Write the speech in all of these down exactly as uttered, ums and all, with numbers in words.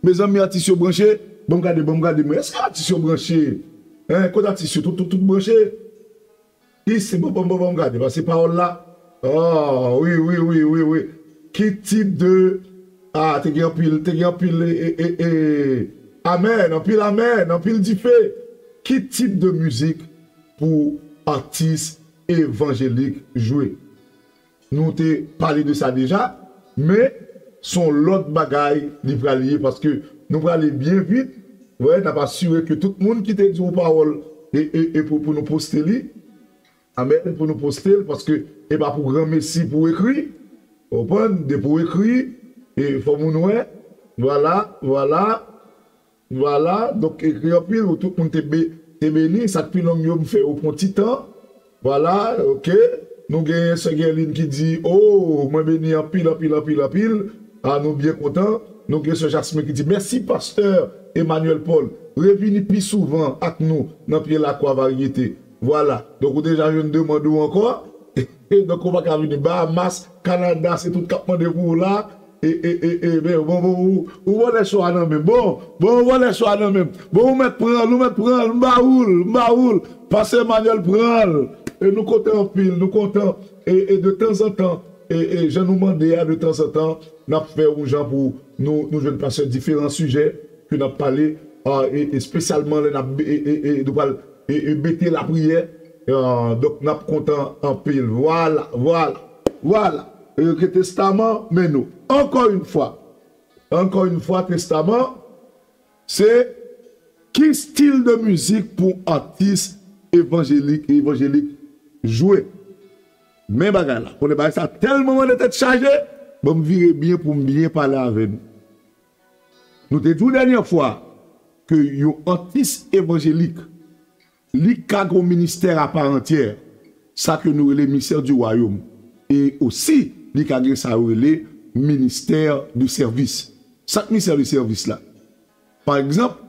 Mezanmi, atis yo branche? Ban m gade, ban m gade, men èske atis yo branche? Hein, kote atis yo? Tout, tout, tout branche? Isi, bon, bon, bon, bon, gade, paske pawòl la. Oh, wi, wi, wi, wi, wi. Ki tip de. Ah, te gen anpil, te gen anpil, e, e, e, e, amèn, anpil amèn, anpil dife. Ki tip de mizik pou atis evanjelik jwe? Nou te pale de sa deja, men se yon lòt bagay li pral ye, paske nou prale byen vit. Wè, n ap asire ke tout moun ki te di yon pawòl e, e, e pou, pou nou poste li, amèn, pou nou poste l, paske e pa pou granmesi pou ekri, w konprann, depi w ekri, e fò moun wè, vwala, vwala, vwala, donk ekri anpil, ou tout moun te, be, te beni, sa k pi long yo, m fè yo pran ti tan, vwala, oke, nou genyen sè Gèlin ki di, oh, mwen beni anpil, anpil, anpil, anpil, a nou byen kontan, nou gen sè Jasmin ki di, mèsi pastè Emmanuel Paul, revini pi souvan ak nou nan pye lakwa varyete. Vwala. Donk, ou deja jwenn demann ou ankò. Donk, ou pa ka vini Bahamas, Kanada, se tout k ap mande pou ou la. E, e, e, e, men, bon, bon, ou, ou vòlè cho a nan men m. Bon, bon, ou vòlè cho a nan men m. Bon, ou mèt pran l, ou mèt pran l, m ba ou l, m ba ou l. Pastè Emmanuel pran l. E nou kontan anpil, nou kontan. E, e de tanzantan, e, e jan nou mande a, de tanzantan, n ap fè yon jan pou nou, nou jwenn pastè diferan sijè ke n ap pale, a, e, espesyalman lè n ap, e, e, e, nou pral, e, e, mete lapriyè, a, donk n ap kontan anpil. Vwala, vwala, vwala. E ke testaman, men nou. Ankò yon fwa, ankò yon fwa, testaman, se ki stil de mizik pou atis evanjelik, evanjelik jwe? Men bagay la, konnen bagay sa tèlman mande tèt chaje, ban m vire byen pou m byen pale avè nou. Nou te di w dènyè fwa ke yon atis evanjelik, li ka gen yon ministè aparantyè, sa ke nou rele ministè di wayòm. E osi, li ka gen sa yo rele ministè de sèvis. Sa k ministè de sèvis la? Pa egzanp,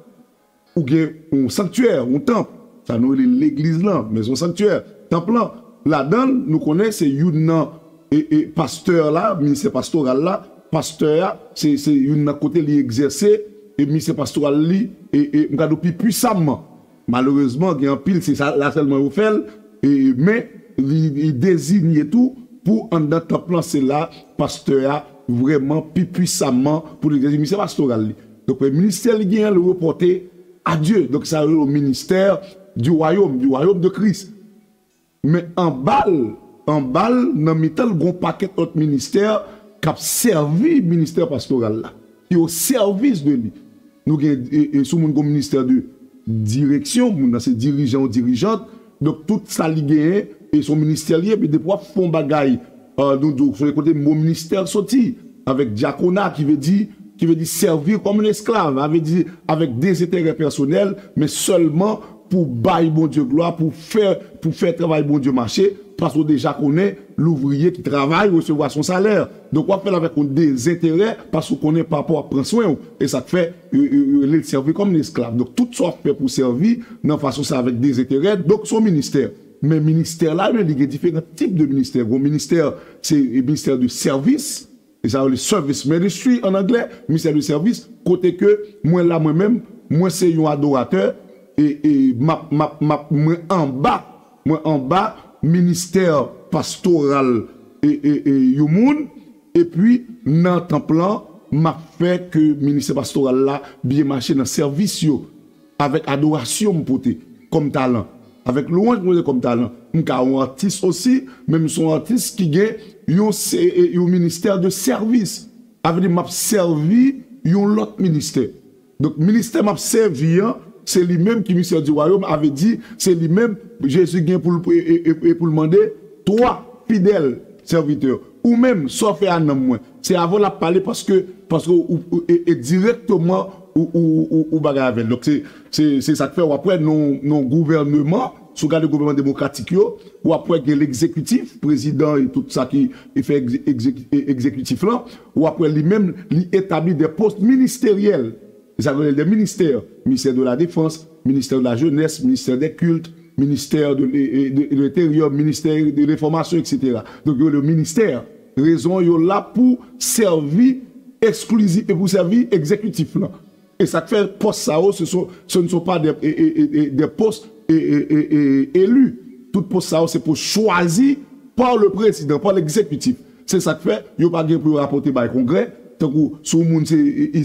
ou gen yon sanktyè, yon tanp, sa nou rele legliz lan, men se yon sanktyè, tanp lan, ladan l, nou konnen se youn nan, e, e, pastè la, ministè pastoral la, pastè a, se, se youn nan kote li egzèse, e ministè pastoral li, e, e, m ka di w pi pwisamman. Malerezman, gen anpil, se sa la sèlman yo fè l, e, men li, li dezinye tou pou anndan tanp lan, se la pastè a vrèman pi pwisamman pou li egzèse ministè pastoral li. Donk, ministè li genyen, li repòte a Dye. Donk, sa yo rele ministè du royaume, du royaume de Christ. Men anba l, anba l, nan mitan l, gon pakèt lòt ministè k ap sèvi ministè pastoral la, ki o sèvis de li. Nou gen, e, e, sou moun gon ministè de direksyon, moun nan se dirijan ou dirijant. Donk, tout sa li genyen, e se yon ministè li ye, epi depi w ap fè yon bagay, e, nou di w, se kote mo ministè soti, avèk dyakona, ki vle di, ki vle di sèvi kòm yon esklav, sa vle di avèk dezenterè pèsonèl, men sèlman pou bay Bondye glwa, pou fè, pou fè travay Bondye mache, paske w deja konnen louvriye ki travay resevwa son salè. Donk, w ap fè l avèk yon dezenterè, paske w konnen papa w ap pran swen w. E sa k fè, yo, yo, yo rele l sèvi kòm yon esklav. Donk, tout sa w ap fè pou sèvi nan fason sa avèk dezenterè, donk, se yon ministè. Men ministè la, men li gen diferan tip de ministè. Gon ministè, se ministè de sèvis, e sa yo rele service ministry an anglè, ministè de sèvis, kote ke mwen la, mwen menm, mwen se yon adoratè, e, e m ap, m ap, m ap, mwen anba, mwen anba ministè pastoral, e, e, e yon moun, epi nan tanp lan, m ap fè ke ministè pastoral la byen mache nan sèvis yo, avèk adorasyon m pote kòm talan, avèk lwanj m pote kòm talan. M ka yon atis osi, men m se yon atis ki gen yon, se, e, yon ministè de sèvis. Sa vle di m ap sèvi yon lòt ministè. Donk, ministè m ap sèvi an, se li menm ki ministè di wayòm, sa vle di, se li menm Jezi gen pou l, e, e, e, e pou l mande twa fidèl sèvitè. Ou menm, sa w fè a nanm mwen? Se avè w l ap pale paske, paske ou, ou, e, e dirèkteman ou, ou, ou, ou bagay avè l. Donk, se, se, se sa k fè w ap wè nan, nan gouvèneman, si w gade gouvènman demokratik yo, w ap wè gen legzekitif, prezidan e tout sa ki, e fè egze-, egze-, e, egzekitif lan, w ap wè li menm, li etabli de pòs ministeryèl. E sa yo rele de ministè. Ministè de la Défense, ministè de la Jeunesse, ministè des Cultes, ministè de, de, de, de l'Intérieur, ministè de l'Information, et cetera. Donk, yo rele yo ministè. Rezon, yo la pou sèvi exclusif et pour servir exécutif là. Et ça fait poste ça, ce sont, ce ne sont pas des, et, et, et, et des postes et, et, et, et élus. Tout poste ça, c'est pour choisi par le président, par l'exécutif. Se sa k fè yo pa gen pou yo rapòte bay kongrè. Tankou si yon moun se,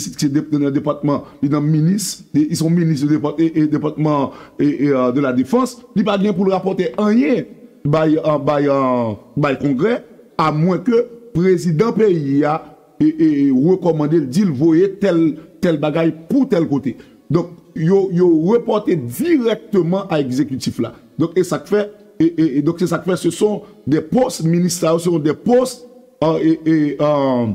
se nan depatman, li nan minis, li se minis de depatman de la defans, li pa gen pou l rapòte anyen bay, bay, bay kongrè, amwen ke prezidan peyi a e, e, e rekòmande l, di l voye tèl, tèl bagay pou tèl kote. Donk, yo, yo repòte dirèkteman a egzekitif la. Donk, e sa k fè, e, e, e donk, se sa k fè, ce sont des postes, minis sa yo, ce sont des postes, euh, e, e, euh,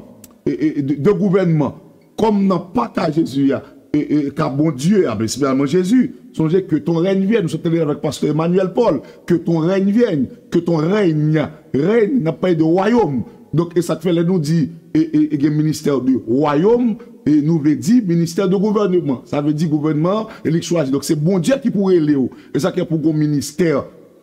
e, e, de, de gouvènman. Kòm nan pa ka Jezi a, e, e, ka Bondye a, prensipalman Jezi, sonje que ton règne vienne, nou sot tande avèk pastè Emmanuel Paul, que ton règne vienne, que ton règne, règne, n ap pale de wayòm. Donk, e sa k fè lè nou di, e, e, e gen ministè de wayòm, e nou vle di ministè de gouvènman. Sa vle di gouvènman, e li k chwazi. Donk, se Bondye ki pou rele w. E sa k fè pou gon ministè,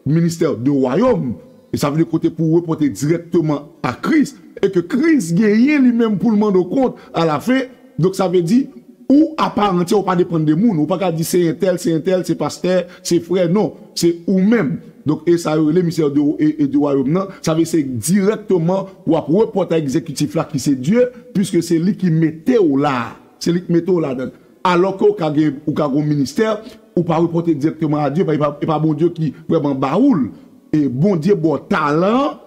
ministè de wayòm. E sa vle kote pou repòte dirèkteman a Kris. E ke Kris genyen li menm pou l mande w kont alafen. Donk, sa vle di, ou aparantyè, ou pa depann de moun. Ou pa ka di se entèl, se entèl, se pastè, se frè. Non, se ou menm. Donk, e sa yo rele ministè de, e, e de wayòm nan. Sa vle se dirèkteman w ap repòte a egzekitif la ki se Dye, piske se li ki mete w la. Se li ki mete w ladan. Alò ke ou ka gen, ou ka gen yon ministè, ou pa repòte dirèkteman a Dye, e pa, e pa Bondye ki vrèman ba ou l. E Bondye ba w talan,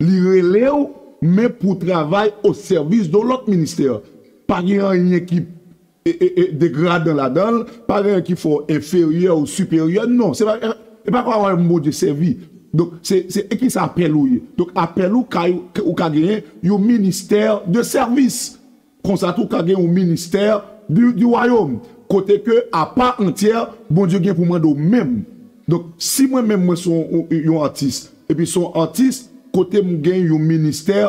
li rele w, men pou travay o sèvis de lòt ministè. Pa gen anyen ki e, e, e, degradan ladan l, pa gen anyen ki fè w enferyè ou siperyè, non. Se pa, e pa kwa wè m Bondye sèvi. Donk, se, se, e ki sa apèl ou ye? Donk, apèl ou ka, ou ka genyen yon ministè de sèvis. Konsa tou, ou ka gen yon ministè di, di wayòm. Kote ke, apa antyè, Bondye gen pou mande w menm. Donk, si mwen menm, mwen se yon, yon atis, epi se yon atis, kote m gen yon ministè,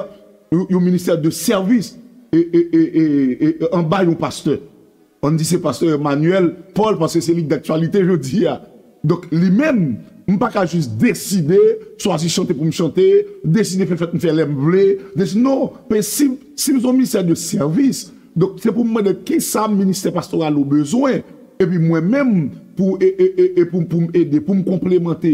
yon, yon ministè de sèvis, e, e, anba yon pastè. Ann di se pastè Emmanuel Paul, paske se li k daktyalite jodi a. Donk, li menm, m pa ka jis deside, chwazi chante pou m chante, deside fè fèt m fè lè m vle. Desi-, non, men si, si m se yon ministè de sèvis, donk, se pou m mande ki sa ministè pastoral ou bezwen, epi mwen menm, pou, e, e, e, e pou, pou m ede, pou m konplemante.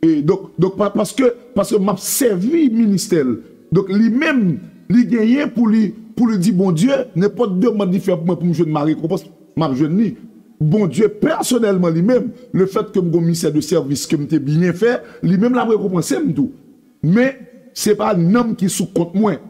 E donk, donk pa, paske, paske m ap sèvi ministè l. Donk, li menm, li genyen pou li, pou li di Bondye, nenpòt demann li fè pou mwen pou m jwenn ma rekonpans, m ap jwenn li. Bondye pèsonèlman li menm, le fèt ke m gon ministè de sèvis ke m te byen fè, li menm l ap rekonpanse m tou. Men, se pa nanm ki sou kont mwen.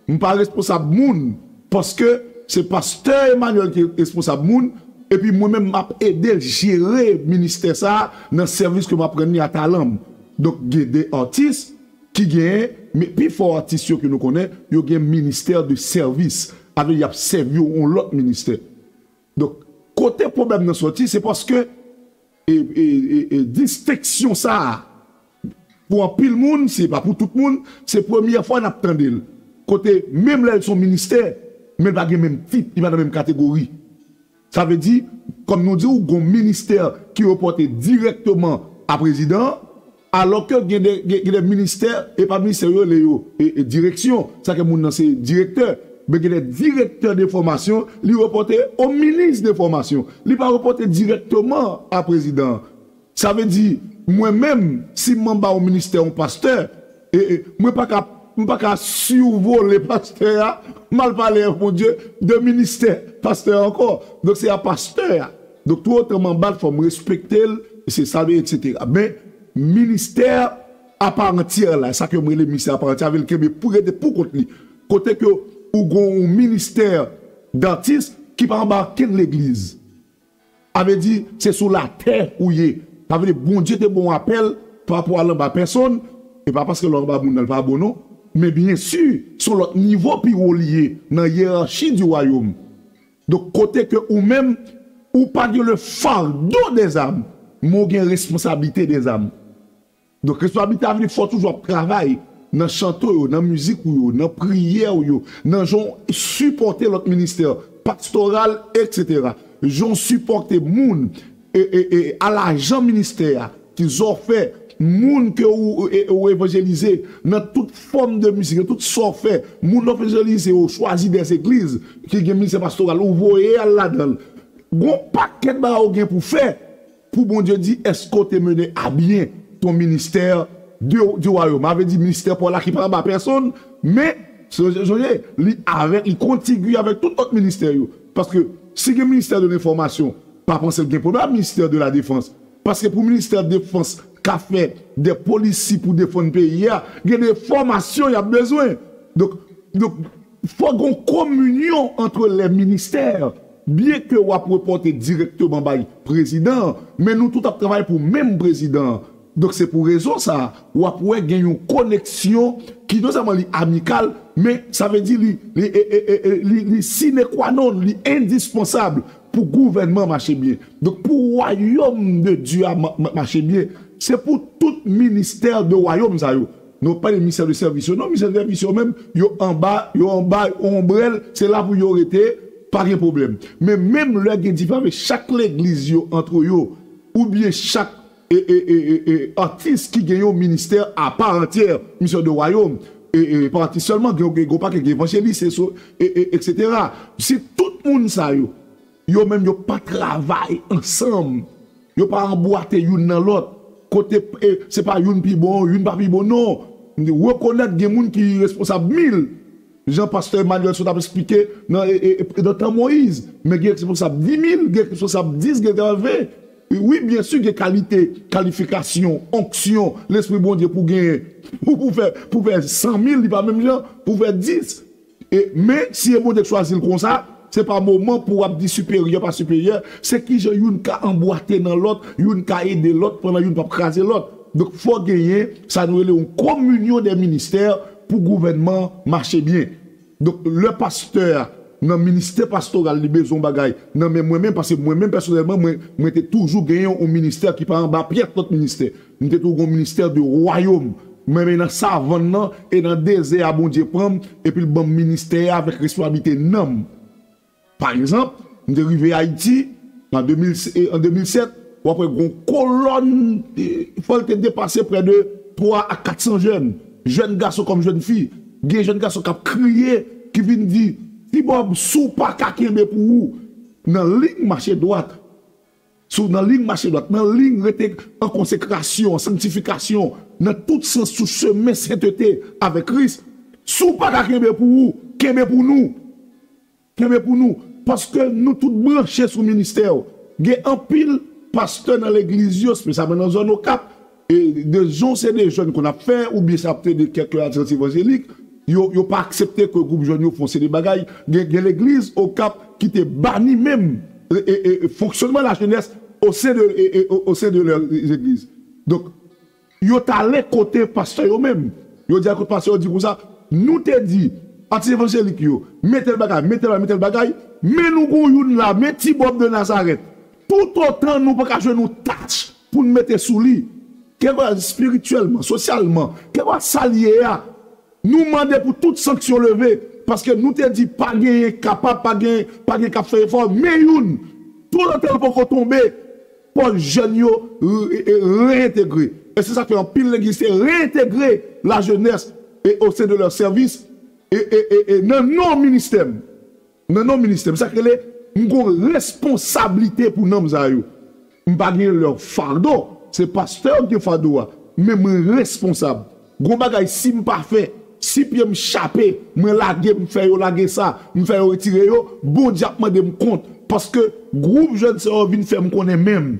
M pa responsab moun, paske se pastè Emmanuel ki responsab moun, epi mwen menm m ap ede l jere ministè sa a nan sèvis ke m ap rann li a talan m. Donk, gen de atis ki gen, men pi fò atis yo ke nou konnen, yo gen ministè de sèvis. Avè y ap sèvi yon lòt ministè. Donk, kote pwoblèm nan sòti, se paske e, e, e, e distenksyon sa a, pou anpil moun, se pa pou tout moun, se premyè fwa n ap tande l. Kote, menm lè l se yon ministè, men l pa gen menm tit, li pa nan menm kategori. Sa vle di, kòm nou di, ou gon ministè ki repòte dirèkteman a prezidan an, alò ke gen de, gen, gen de ministè, e pa ministè yo rele yo, e, e direksyon, sa ke moun nan se direktè, men gen de direktè de fòmasyon, li repòte o minis de fòmasyon. Li pa repòte dirèkteman a prezidan an. Sa vle di, mwen menm, si m anba yon ministè, yon pastè, e, e, mwen pa ka, m pa ka sivole pastè a, m al pale avèk Bondye de ministè pastè a ankò. Donk, se a pastè a. Donk, tou otan m anba l, fò m respekte l, se sa, etsetera. Men, ministè aparantyè la, sa ke m rele ministè aparantyè, avè l kenbe pou rete pou kont li. Kote ke ou gon yon ministè datis ki pa anba kenn legliz. Sa vle di, se sou latè ou ye. Sa vle di, Bondye te ba w apèl pa rapò al anba pèsonn, e pa paske l anba moun nan, l pa bon, non. Men byen si, se yon lòt nivo pi wo li ye nan yerachi di wayòm. Donk, kote ke ou menm, ou pa gen le fardeau des âmes, men w gen responsablite des âmes. Donk, responsabilite a vle di fò w toujou ap travay nan chante w yo, nan mizik ou yo, nan priyè w yo, nan jan w sipòte lòt ministè, pastoral, etsetera. Jan w sipòte moun, e, e, e, a lajan ministè a, ki zòfè, moun ke ou, e, ou evanjelize, nan tout fòm de mizik, nan tout sa w fè, moun ou evanjelize, ou chwazi de zegliz ki gen ministè pastoral, ou voye al ladan l. Gon pakèt bagay ou gen pou fè, pou Bondye di, èske w te mennen a byen ton ministè de, du royaume? Sa vle di ministè pa w la ki pa anba pèsonn, men, sonje, sonje, li avèk, li kontigui avèk tout lòt ministè yo. Paske si gen ministè de lenfòmasyon, pa panse l gen pwoblèm, ministè de la defans. Paske pou ministè defans ka fè de polisi pou defann peyi a, gen de fòmasyon y ap bezwen. Donk, donk, fò gen yon kominyon ant lè ministè. Byen ke w ap repòte dirèkteman bay prezidan an, men nou tout ap travay pou menm prezidan an. Donk, se pou rezon sa a, w ap wè gen yon koneksyon ki non sèlman li amikal, men sa vle di li, li, e, e, e, e, li, li sine qua non, li endispansab pou gouvènman mache byen. Donk, pou wayòm de Dye a ma- ma- mache byen, se pou tout ministè de wayòm sa yo. Nou pa pale ministè de sèvis yo. Non, ministè de sèvis yo menm, yo anba, yo anba yon onbrèl, se la pou yo rete, pa gen pwoblèm. Men menm lè gen diferan, chak legliz yo antre yo, oubyen chak e, e, e, e, e, atis ki gen yon ministè a pa antyè, ministè de wayòm, e, e, pa atis sèlman, gen, gen, gen pakèt gen evanjelis, e, so, e, e, etsetera. Si tout moun sa yo, yo menm yo pa travay ansanm, yo pa anbwate youn nan lòt, kote, e, se pa youn pi bon, youn pa pi bon, non. Rekonèt gen moun ki responsab mil, jan pastè Emmanuel sot ap esplike nan, e, e, e, nan tan Moyiz. Men gen responsab di mil, gen responsab dis, gen responsab ven. Wi, byen si, gen kalite, kalifikasyon, onksyon, Lespri Bondye pou genyen, pou, pou fè, pou fè san mil, li pa menm jan, pou fè dis. E, men, si e Bondye k chwazi l konsa, se pa moman pou w ap di siperyè pa siperyè, se kijan youn ka anbwate nan lòt, youn ka ede lòt, pandan youn p ap kraze lòt. Donk, fò genyen sa nou rele yon kominyon de ministè pou gouvènman mache byen. Donk, lè pastè a, nan ministè pastoral, li bezwen yon bagay nan men mwen menm, paske mwen menm, pèsonèlman, mwen, mwen te toujou genyen yon ministè ki pa anba pyès lòt ministè. M te toujou gen yon ministè de wayòm. Mwen, men nan savann nan e nan dezè a, Bondye pran m, epi l ban m ministè a avèk responsablite nanm. Pa egzanp, m te rive Ayiti an de mil, e, an de mil sèt, w ap wè gon kolòn, e, fò l te depase prè de twa a kat san jèn, jèn gason kòm jèn fi. Gen jèn gason k ap kriye, ki vin di, Ti Bòb, si w pa ka kenbe pou ou, nan liy mache dwat, si w nan liy mache dwat, nan liy rete an konsekrasyon, an sanktifikasyon, nan tout sans sou chemen sentete avèk Kris, si w pa ka kenbe pou ou, kenbe pou nou. Kenbe pou nou. Paske nou tout branche sou ministè yo. Gen anpil pastè nan legliz yo, espesyalman nan zòn Okap, e de jan se de jèn konn ap fè, oubyen se ap te de kèk alyans evanjelik, yo, yo pa aksepte ke gwoup jèn yo fè yon seri de bagay. Gen, gen legliz Okap ki te bani menm, e, e, e, fonksyònman lajenès o sen de, e, e, o, o sen de lè legliz. Donk, yo t ale kote pastè yo menm. Yo di a kote pastè yo di konsa, nou te di, atis evanjelik yo, men tèl bagay, men tèl bagay, men tèl bagay, men nou gon youn la, men Ti Bòb de Nazarèt. Toutotan nou pa ka jwenn yon tach pou n mete sou li, kèlkeswa espirityèlman, sosyalman, kèlkeswa sa l ye a, nou mande pou tout sanksyon leve, paske nou te di pa genyen kapab, pa gen, pa gen k ap fè efò, men youn. Toutotan l poko tonbe, fò jèn yo re- re- reentegre. E se sa k fè anpil legliz te reentegre lajenès e o sen de lè sèvis e, e, e, e nan non ministè m. Nan non ministè m. Sa k rele, m gon responsablite pou nanm sa yo. M pa gen lè fado. Se pastè yo ki gen fado a. Men mwen responsab. Gon bagay, si m pa fè, si pye m chape, mwen lage, m fè yo lage sa, m fè yo retire yo, Bondye ap mande m kont. Paske gwoup jèn sa yo vin fè m konnen menm,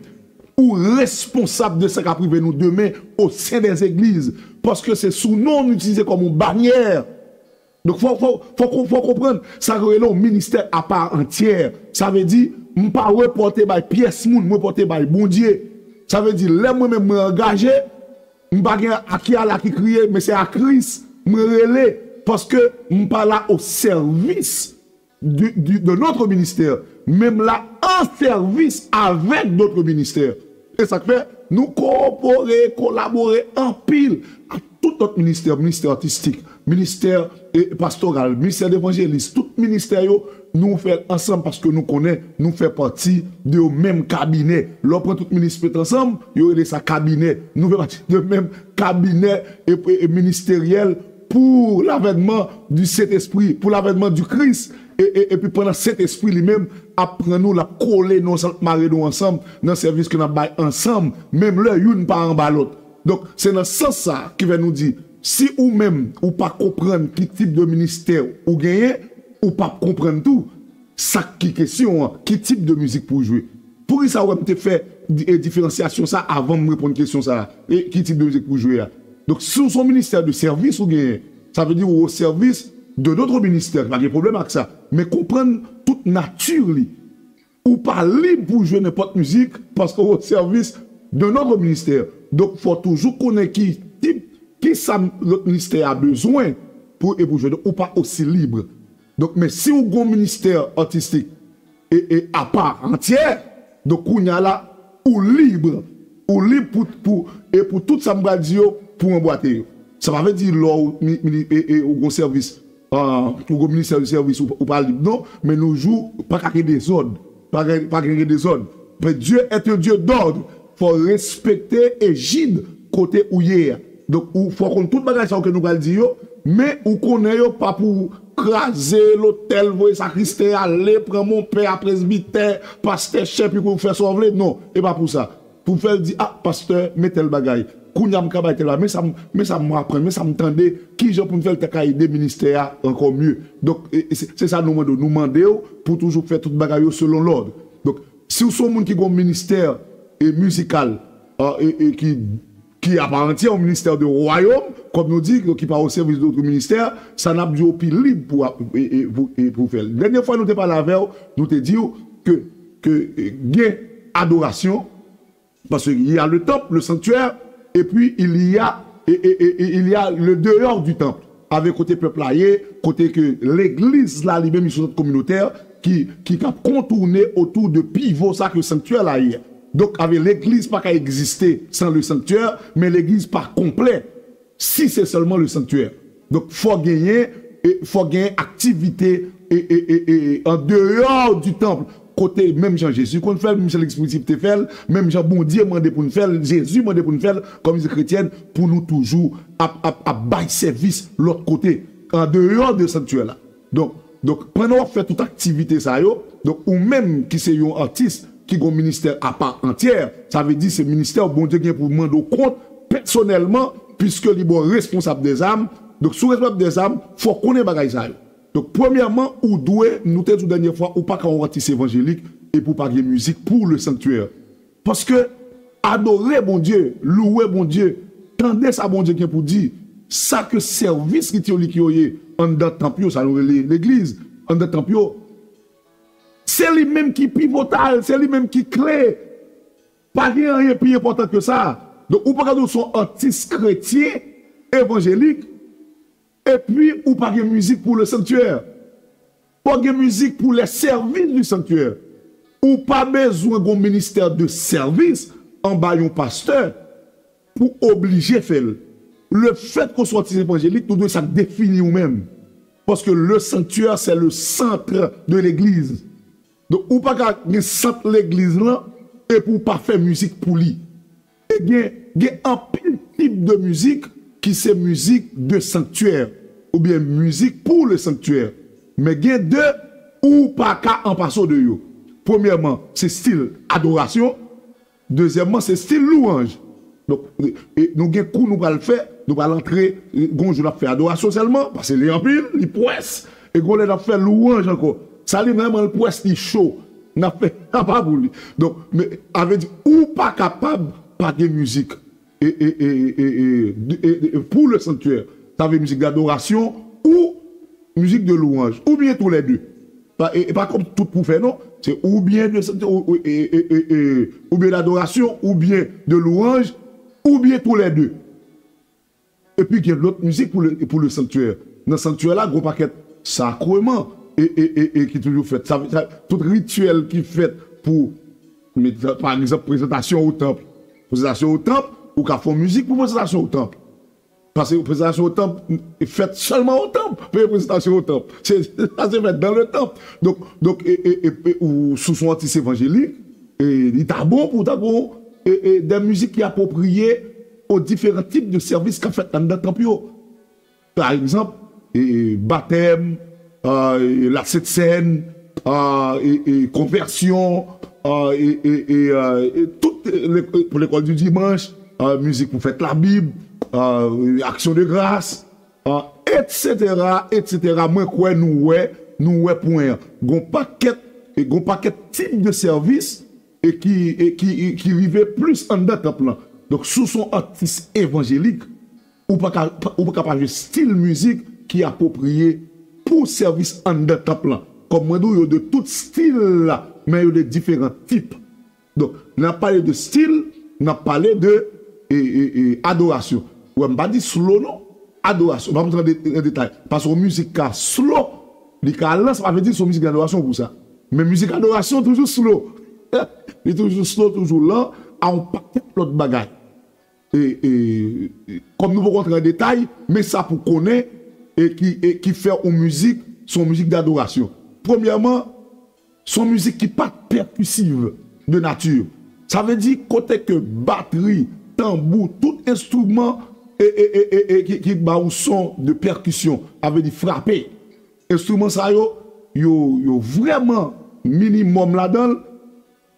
ou responsab de sa k ap rive nou demen o sen dè zegliz. Paske se sou non w nou itilize kòm yon banyè. Donk, fò, fò, fò, fò konprann, sa yo rele yon ministè apa antyè. Sa vle di, m pa repòte bay pyès moun, m repòte bay Bondye. Sa vle di, lè mwen menm mwen angaje, m pa gen a ki ala ki kriye, men se a Kris mwen rele, paske m pa la o sèvis du, du, de notre ministère, men m la an sèvis avèk dòt ministè. E sa k fè, nou kowopore, kolabore anpil ak tout lòt ministè, ministè atistik, ministè e, pastoral, ministè devanjelis, tout ministè yo, nou fè l ansanm paske nou konnen nou fè pati de yon menm kabinè. Lè w pran tout minis met ansanm, yo rele sa kabinè. Nou fè pati de menm kabinè e, e, e ministeryèl pour l'avènement du Sentespri, pour l'avènement du Christ. E, e, epi pandan Sentespri li menm ap pran nou, l ap kole nou ansanm, mare nou ansanm nan sèvis ke n ap bay ansanm, menm lè youn pa anba lòt. Donk, se nan sans sa ki fè nou di, si ou menm ou pa konprann ki tip de ministè ou genyen, ou p ap konprann tou sa k ki kesyon an, ki tip de mizik pou w jwe. Poukisa w wè m te fè di- e diferansyasyon sa avan m reponn kesyon sa a? E ki tip de mizik pou w jwe a? Donk, si w se yon ministè de sèvis ou genyen, sa vle di ou o sèvis de notre ministè, pa gen pwoblèm ak sa. Men konprann tout nati li. Ou pa lib pou jwe nenpòt mizik paske ou o sèvis de notre ministè. Donk, fò toujou konnen ki tip, ki sa lòt ministè a bezwen pou, e pou jwe. Donk, ou pa osi lib. Donk, men si ou gon ministè atistik e, e apa antyè, donk, kounye a la, ou lib. Ou lib pou, pou, e pou tout sa m pral di yo, pou anbwate yo. Sa pa vle di lè w mi- mi- e, e, ou gon sèvis, ah, ou gon ministè de sèvis, ou, ou pa lib, non. Men nou jou, pa ka gen dezòd. Pa gen, pa gen dezòd. Men Dieu est un Dieu d'ordre. Fò respekte ejid kote ou ye a. Donk, ou fò konn tout bagay sa yo ke nou pral di yo, men ou konnen yo pa pou kraze lotèl, voye sakristen ale, pran monpè a, presbitè, pastè, chè, pi pou fè sa w vle. Non, e pa pou sa. Pou fè l di, ah, pastè, men tèl bagay. Kounye a m ka bay tèl bagay. Men sa m, men sa m aprann, men sa m tande, ki jan pou m fè l ta ka ede ministè a ankò mye. Donk, e, e, se se sa nou mande w. Nou mande w pou toujou fè tout bagay yo selon lòd. Donk, si w se yon moun ki gon ministè e mizikal, ah, e, e ki, ki apa antye, yon ministè de wayòm, kòm nou di, ki pa o sèvis de otre ministè, sa n ap di w pi lib pou, ap- e, e, pou, e, pou fè l. Dènye fwa nou te pale avè w, nou te di w ke, ke e, gen adorasyon, paske il y a le temple, le sanctuaire, et puis il y a, e, e, e, e, il y a le dehors du temple, avèk kote pèp la ye, kote ke legliz la li menm, li se yon sant kominotè ki, ki k ap kontounen otou de pivo sa ke sanktyè la ye. Donk, avè legliz pa ka egziste san le sanctuaire, men legliz pa konplè si se sèlman le sanctuaire. Donk, fò genyen, e, fò genyen aktivite e, e, e, e, en dehors du temple, kote menm jan Jezi konn fè l, menm jan Lespri te fè l, menm jan Bondye mande pou n fè l, Jezi mande pou n fè l, kòm iglez kretyèn, pou nou toujou ap, ap, ap bay sèvis lòt kote, en dehors de sanctuaire la. Donk, donk, pandan w ap fè tout aktivite sa yo, donk, ou menm ki se yon atis ki gon ministè apa antyè, sa vle di se ministè Bondye gen pou mande w kont pèsonèlman, piske li ba w responsab dèzam. Donk, si w responsab dèzam, fò w konnen bagay sa yo. Donk, premyèman, ou dwe, nou te di w dènye fwa, ou pa ka yon atis evanjelik epi w pa gen mizik pou le sanctuaire. Paske adore Bondye, louwe Bondye, tande sa Bondye gen pou di, sa ke sèvis rit yo li ki yo ye anndan tanp yo, sa nou rele legliz, anndan tanp yo, se li menm ki pivotal, se li menm ki kle. Pa gen anyen pi enpòtan ke sa. Donk, ou pa ka di w se yon atis kretyen, evanjelik, epi ou pa gen mizik pou le sanctuaire. Fò gen mizik pou les services du sanctuaire. Ou pa bezwen gon ministè de sèvis anba yon pastè pou oblije fè l. Le fait qu'on soit evanjelik, nou dwe sa k defini ou menm. Paske le sanctuaire, c'est le centre de l'église. Donk, ou pa ka gen sant legliz lan epi w pa fè mizik pou li. E gen, gen anpil tip de mizik ki se mizik de sanctuaire oubyen mizik pou le sanctuaire. Men gen de ou pa ka anpase w de yo. Premyèman, se stil adorasyon. Dezyèmman, se stil louwanj. Donk, e, e, nou gen kou nou pral fè, nou pral antre, e, gon jou n ap fè adorasyon sèlman, paske li anpil, li pwès. E gon lè n ap fè louwanj ankò. Sa li vrèman l pwès, li cho. N ap fè apa pou li. Donk, men, avè di, ou pa kapab pa gen mizik e, e, e, e, e, e, e, e, pou le sanctuaire. Sa vle mizik dadorasyon ou mizik de louwanj, oubyen tou lè de. Pa, e, e pa kòm tout pou fè, non. Se oubyen de, ou, ou, e, e, e, e, oubyen dadorasyon, oubyen de louwanj, oubyen tou lè de. Epi gen lòt mizik pou le, pou le sanctuaire. Nan sanctuaire la, gon pakèt sakreman e, e, e, e ki toujou fèt. Sa, sa, tout rityèl ki fèt pou, men, pa egzanp, prezantasyon o tanp. Prezantasyon o tanp, ou ka fè yon mizik pou prezantasyon o tanp. Paske prezentasyon o tanp fèt sèlman o tanp. Premye prezentasyon o tanp. Se, sa se fèt dans le temple. Donk, donk e, e, e, e, ou, si w se yon atis evanjelik, e, li ta bon pou w ta gon e, e, de mizik ki apwopriye o diferan tip de sèvis k ap fèt anndan tanp yo. Pa egzanp, e, e, batèm, euh, e, lasentsèn, euh, e, e, konvèsyon, euh, e, e, e, euh, e tout, e, lek-, pou lekòl di dimanch, euh, mizik pou fèt Labib, euh, aksyon de gras, euh, et cetera, et cetera. Mwen kwè nou wè, nou wè pwen an. Gon pakèt, e gon pakèt tip de sèvis e ki, e ki, e ki rive plis anndan tanp lan. Donk, si w se yon atis evanjelik, ou pa ka, ou pa ka pa jwe stil mizik ki apwopriye pou sèvis anndan tanp lan. Kòm mwen di w, yo de tout stil la, men yo de diferan tip. Donk, lè n ap pale de stil, n ap pale de e, e, e, adorasyon. Ou wè, m pa di slow non, adorasyon. M pa rantre nan de-, nan detay. Paske yon mizik ka slow, li ka lan, sa pa vle di se yon mizik adorasyon pou sa. Men mizik adorasyon toujou slow. Li toujou slow, toujou lan, a yon pakèt lòt bagay. E, e, e, kòm nou poko rantre nan detay, men sa pou konnen, e ki, e ki fè yon mizik, se yon mizik dadorasyon. Premyèman, se yon mizik ki pa pèkisiv de nati. Sa vle di kote ke batri, tanbou, tout enstriman e, e, e, e, e ki, ki ba yon son de pèkisyon, sa vle di frape. Enstriman sa yo, yo, yo vrèman minimòm ladan l.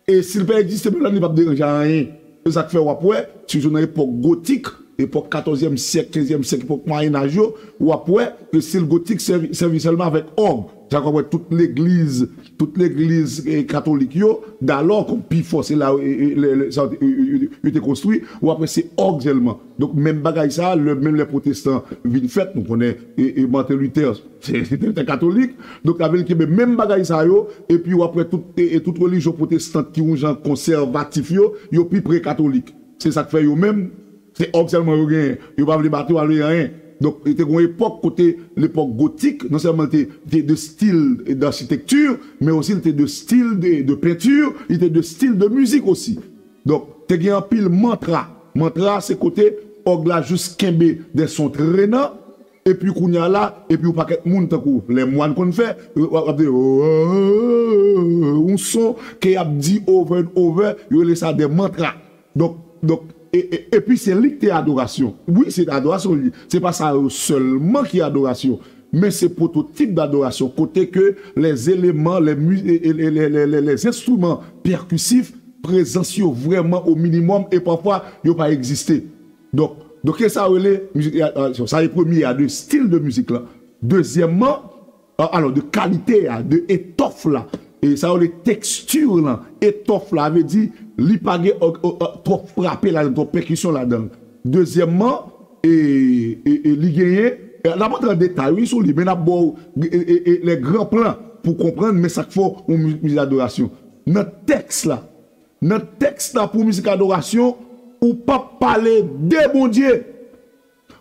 E si l pa egziste, menm la, li p ap deranje a anyen. Se sa k fè w ap wè, sirtou nan epòk gotik, epòk katòzyèm syèk, kenzyèm syèk, epòk Mwayenaj yo, w ap wè ke stil gotik sèvi, sèvi sèlman avèk òg. Sa k ap wè tout legliz, tout legliz, e, katolik yo, dalò, kòm pi fò, se la, e, e, le, le, sa, e, e, e, yo te konstwi, w ap wè se òg sèlman. Donk, menm bagay sa, lè, menm lè pwotestan vin fèt, nou konnen, e, e, Martin Luther, se, se te, te katolik. Donk, sa vle di ke menm bagay sa yo, epi w ap wè tout, e, e, tout relijyon pwotestan ki yon jan konsèvatif yo, yo pi pre katolik. Se sa k fè yo menm, se òg sèlman yo genyen. Yo pa vle bato, pa vle anyen. Donk, te gen yon epòk kote lepòk gotik, non sèlman te, te de stil d'achitekti, men osi te de stil de, de penti, li te de stil de mizik osi. Donk, te gen anpil mantra. Mantra, se kote òg la jis kenbe de son trenan, epi kounye a la, epi yon pakèt moun tankou lè mwan konn fè, w ap, w ap di, yon son ke y ap di over and over, yo rele sa de mantra. Donk, donk, e, e, epi se li ki te adorasyon. Wi, se adorasyon li. Se pa sa yo sèlman ki adorasyon. Men se pwototip dadorasyon, kote ke les éléments, les mu-, e, e, e, les, les, les, les instruments percussifs, prezans yo vrèman o minimòm e pafwa yo pa egziste. Donk, donk, se sa yo rele mizik, e, e, sa e premye a, de stil de mizik lan. Dezyèmman, a, alò, de kalite a, de etòf la, e sa yo rele teksti lan, etòf la, vle di, li pa gen, o, o, o, twòp frape ladan l, twòp pèkisyon ladan l. Dezyèmman, e, e, e li genyen, e, n ap rantre an detay, wi, sou li, men n ap ba w, e, e, e, les grands plans pou konprann, men sa k fè w yon mizik, mizik adorasyon. Nan tèks la, nan tèks la pou mizik adorasyon, ou p ap pale de Bondye.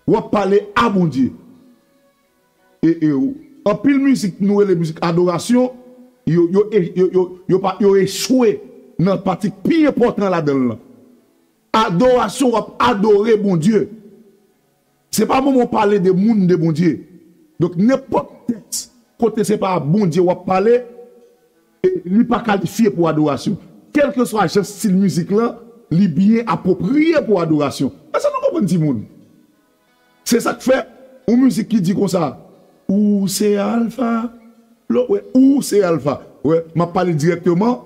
W ap pale a Bondye. E, e, anpil mizik, nou rele mizik adorasyon, yo, yo, e, yo, yo, yo pa, yo echwe nan pati k pi enpòtan ladan l lan. Adorasyon, w ap adore Bondye. Se pa moman w pale de moun, de Bondye. Donk, nenpòt tèks, kote se pa Bondye w ap pale, e li pa kalifye pou adorasyon. Kèlkeswa jan stil mizik lan, li byen apwopriye pou adorasyon. Èske nou konprann, timoun? Se sa k fè, yon mizik ki di konsa, ou se Alfa, lè w wè, ou se Alfa. Wè, m ap pale dirèkteman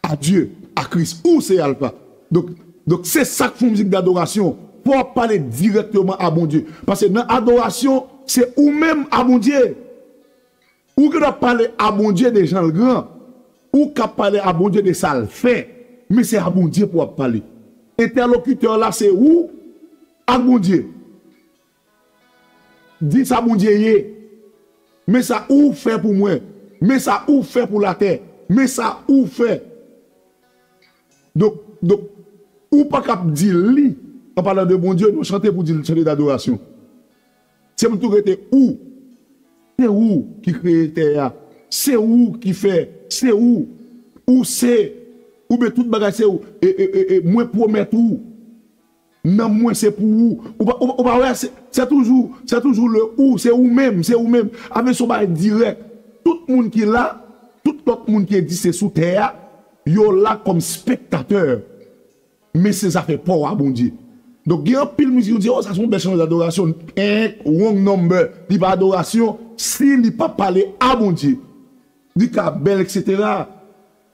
a Dye, a Kris. Ou se Alfa. Donk, donk se sa k fè yon mizik dadorasyon. Fò w ap pale dirèkteman a Bondye. Paske nan adorasyon, se ou menm a Bondye. Ou gen dwa pale a Bondye de jan l gran. Ou ka pale a Bondye de sa l fè. Men se a Bondye pou w ap pale. Entèlokitè la se ou ak Bondye. Di sa Bondye ye. Men sa ou fè pou mwen. Men sa ou fè pou latè. Men sa ou fè. Donk, donk, ou pa ka ap di li, an palan de Bondye, nou chante pou di l chante dadorasyon. Se pou tou rete ou. Se ou ki kreye tè a. Se ou ki fè. Se ou. Ou se. Oubyen tout bagay se ou. E, e, e, e mwen pwomèt ou. Nanm mwen se pou ou. Ou pa, ou, ou pa wè, se, se toujou, se toujou le ou, se ou menm, se ou menm. Avè se yon bagay dirèk. Tout moun ki la, tout lòt moun ki egziste sou tè a, yo la kòm spektatè. Men se zafè pa w a Bondye. Donk, gen anpil mizik, yo di, oh, sa se yon bèl chanson d'adorasyon. Enk, wrong number. Li pa adorasyon si li pa pale a Bondye. Li ka bèl, etsetera.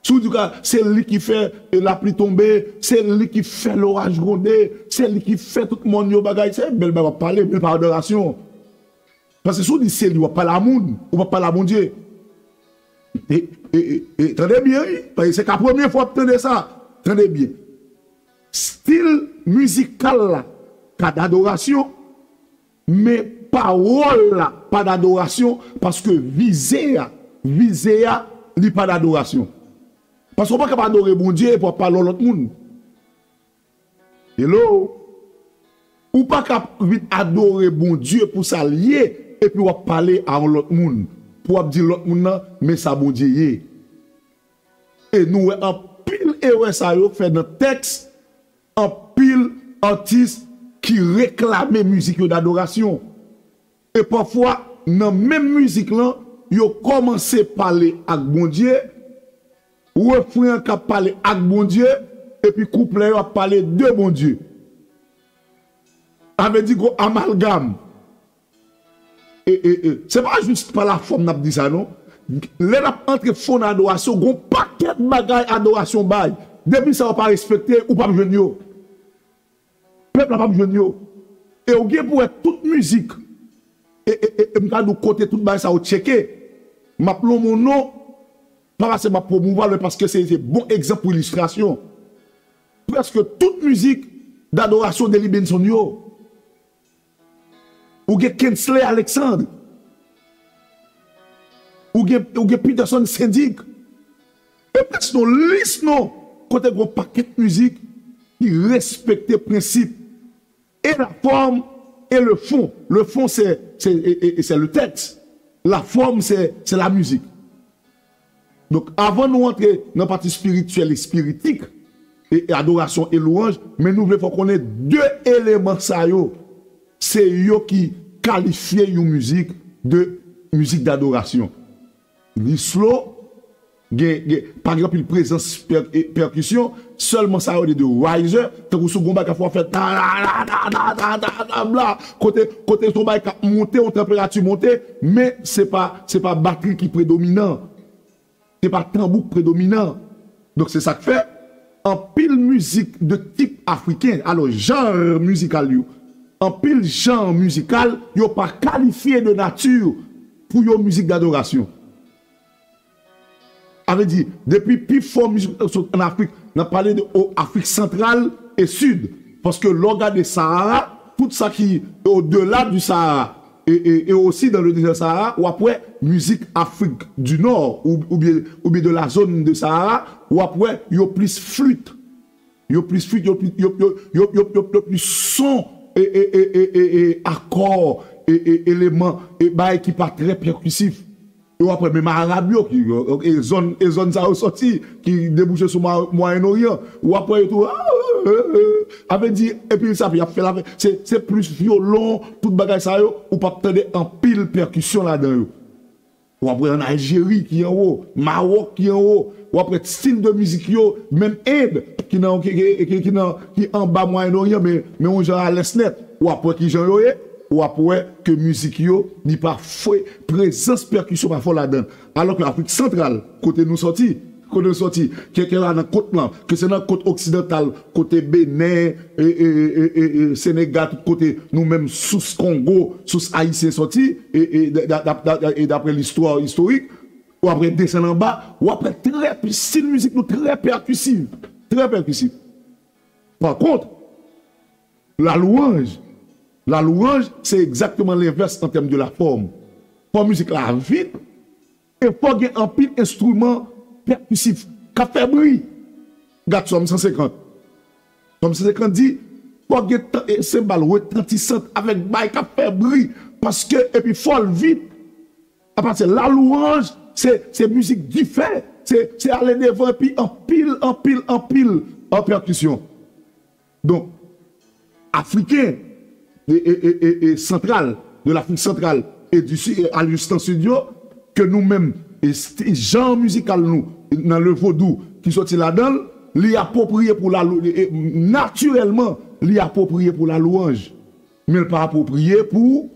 Si w di ka, se li ki fè, e, lapli tonbe, se li ki fè loraj gwonde, se li ki fè tout mòn yo bagay, se bèl bagay w ap pale, men pa adorasyon. Paske si w di se li, w ap pale a moun, ou p ap pale a Bondye. E, e, e, e, tande byen, wi, paske se ka premye fwa w ap tande sa. Tande byen. Stil mizikal la ka dadorasyon, men pawòl la pa dadorasyon, paske vize a, vize a, li pa dadorasyon. Paske w pa kab adore Bondye epi w ap pale yon lòt moun. Hello? Ou pa kab vin adore Bondye pou sa l ye, epi w ap pale a yon lòt moun, pou w ap di lòt moun nan, men sa Bondye ye. E nou wè anpil erè sa yo fè nan tèks, anpil atis ki reklame mizik yo dadorasyon. E pafwa, nan menm mizik lan, yo kòmanse pale ak Bondye, refren an k ap pale ak Bondye, epi kouplè yo ap pale de Bondye. Sa vle di gon amalgam. E, e, e, se pa jis pa lafòm n ap di sa, non. Lè n ap antre fon nan adorasyon, gon pakèt bagay adorasyon bay. Depi sa yo pa respekte, ou p ap jwenn yo. Pèp la p ap jwenn yo. E ou gen pou wè tout mizik. E, e, e, e m ka di w kote tout bagay sa yo tcheke. M ap lonmen yon non, pa paske m ap pwomouvwa l, men paske se, se bon egzanp pou ilistrasyon. Prèske tout mizik dadorasyon Delly Benson yo. Ou gen Kensley Alexandre. Ou gen, ou gen Peterson Syndic. E prèske yon lis non kote gon pakèt mizik ki respekte prensip e la forme et le fond. Le fond, c'est, c'est, et, et, et c'est le texte. La forme, c'est, c'est la musique. Donk, avan nou antre nan pati espirityèl e espiritik, e, e adorasyon e lwanj, men nou vle fè w konnen de eleman sa yo, se yo ki kalifye yon mizik de mizik dadorasyon. Li slow, gen, gen, pa gen anpil prezans pè-, e, pèkisyon, sèlman sa yo de, de riser, tankou sou gon bagay k ap fè w ap fè ta, ta, ta, bla, kote, kote se yon bagay k ap monte, yon tanperati monte, men se pa, se pa batri ki predominan. Se pa tanbou k predominan. Donk, se sa k fè, anpil mizik de tip afriken, alò, jan mizikal yo, anpil jan mizikal, yo pa kalifye de nati pou yo mizik dadorasyon. Sa vle di, depi pi fò mizik sot ann Afrik, n ap pale de o, Afrik santral e sid. Paske lè w gade Sahara, tout sa ki odela di Sahara, e, e, e osi dan le dezè Sahara, w ap wè mizik Afrik di Nò, ou, oubyen, oubyen de la zone de Sahara, w ap wè yo plis flit. Yo plis flit, yo plis, yo, yo, yo, yo, yo, yo plis son, e, e, e, e, e, e akò, e, e, eleman, e bagay ki pa trè pèkisif. E w ap wè menm Arab yo, ki, e zòn, e zòn sa yo sòti, ki debouche sou Mwa-, Mwayen Oryan. W ap wè yo tou, a, e, e, e. Sa vle di, epi sa, y ap fè la, se, se plis vyolon, tout bagay sa yo, ou p ap tande anpil pèkisyon ladan yo. W ap wè ann Aljeri ki anwo, Mawòk ki anwo, w ap wè stil de mizik yo, menm End, ki nan, ki, ki, ki, ki nan, ki anba Mwayen Oryan, men, men yon jan alès nèt. W ap wè ki jan yo ye, w ap wè ke mizik yo, li pa fre, prezans pèkisyon pa fò ladan. Alò ke Afrik Santral, kote nou sòti, kote nou sòti, ke, ke la nan kot lan, ke se nan kot oksidantal, kote Benen, e, e, e, e, e, Senegal, tout kote, nou menm sous Kongo, sous ayisyen sòti, e, e, da-, da-, da-, da-, e daprè listwa istorik, w ap wè desann anba, w ap wè trè, stil mizik nou trè pèkisif, trè pèkisif. Pa kont, la louanj, la louanj, se egzakteman lenvès an tèm de la fòm. Fò mizik la vit, e fò gen anpil enstriman pèkisif k ap fè bri. Gad Sòm san senkant. Sòm san senkant di, fò gen tan, e, senbal retantisan avèk bay k ap fè bri. Paske, epi fò l vit. Apa se la louanj, se, se mizik dife, se, se ale devan epi anpil, anpil, anpil, an pèkisyon. Donk, afriken e, e, e, e, e santral, de l'Afrique centrale et du Sud, e a listan sid yo, ke nou menm, e sti- jan mizikal nou, nan le vodou, ki soti ladan l, li apwopriye pou la lou- e, e, natirèlman, li apwopriye pou la louanj. Men l pa apwopriye pou,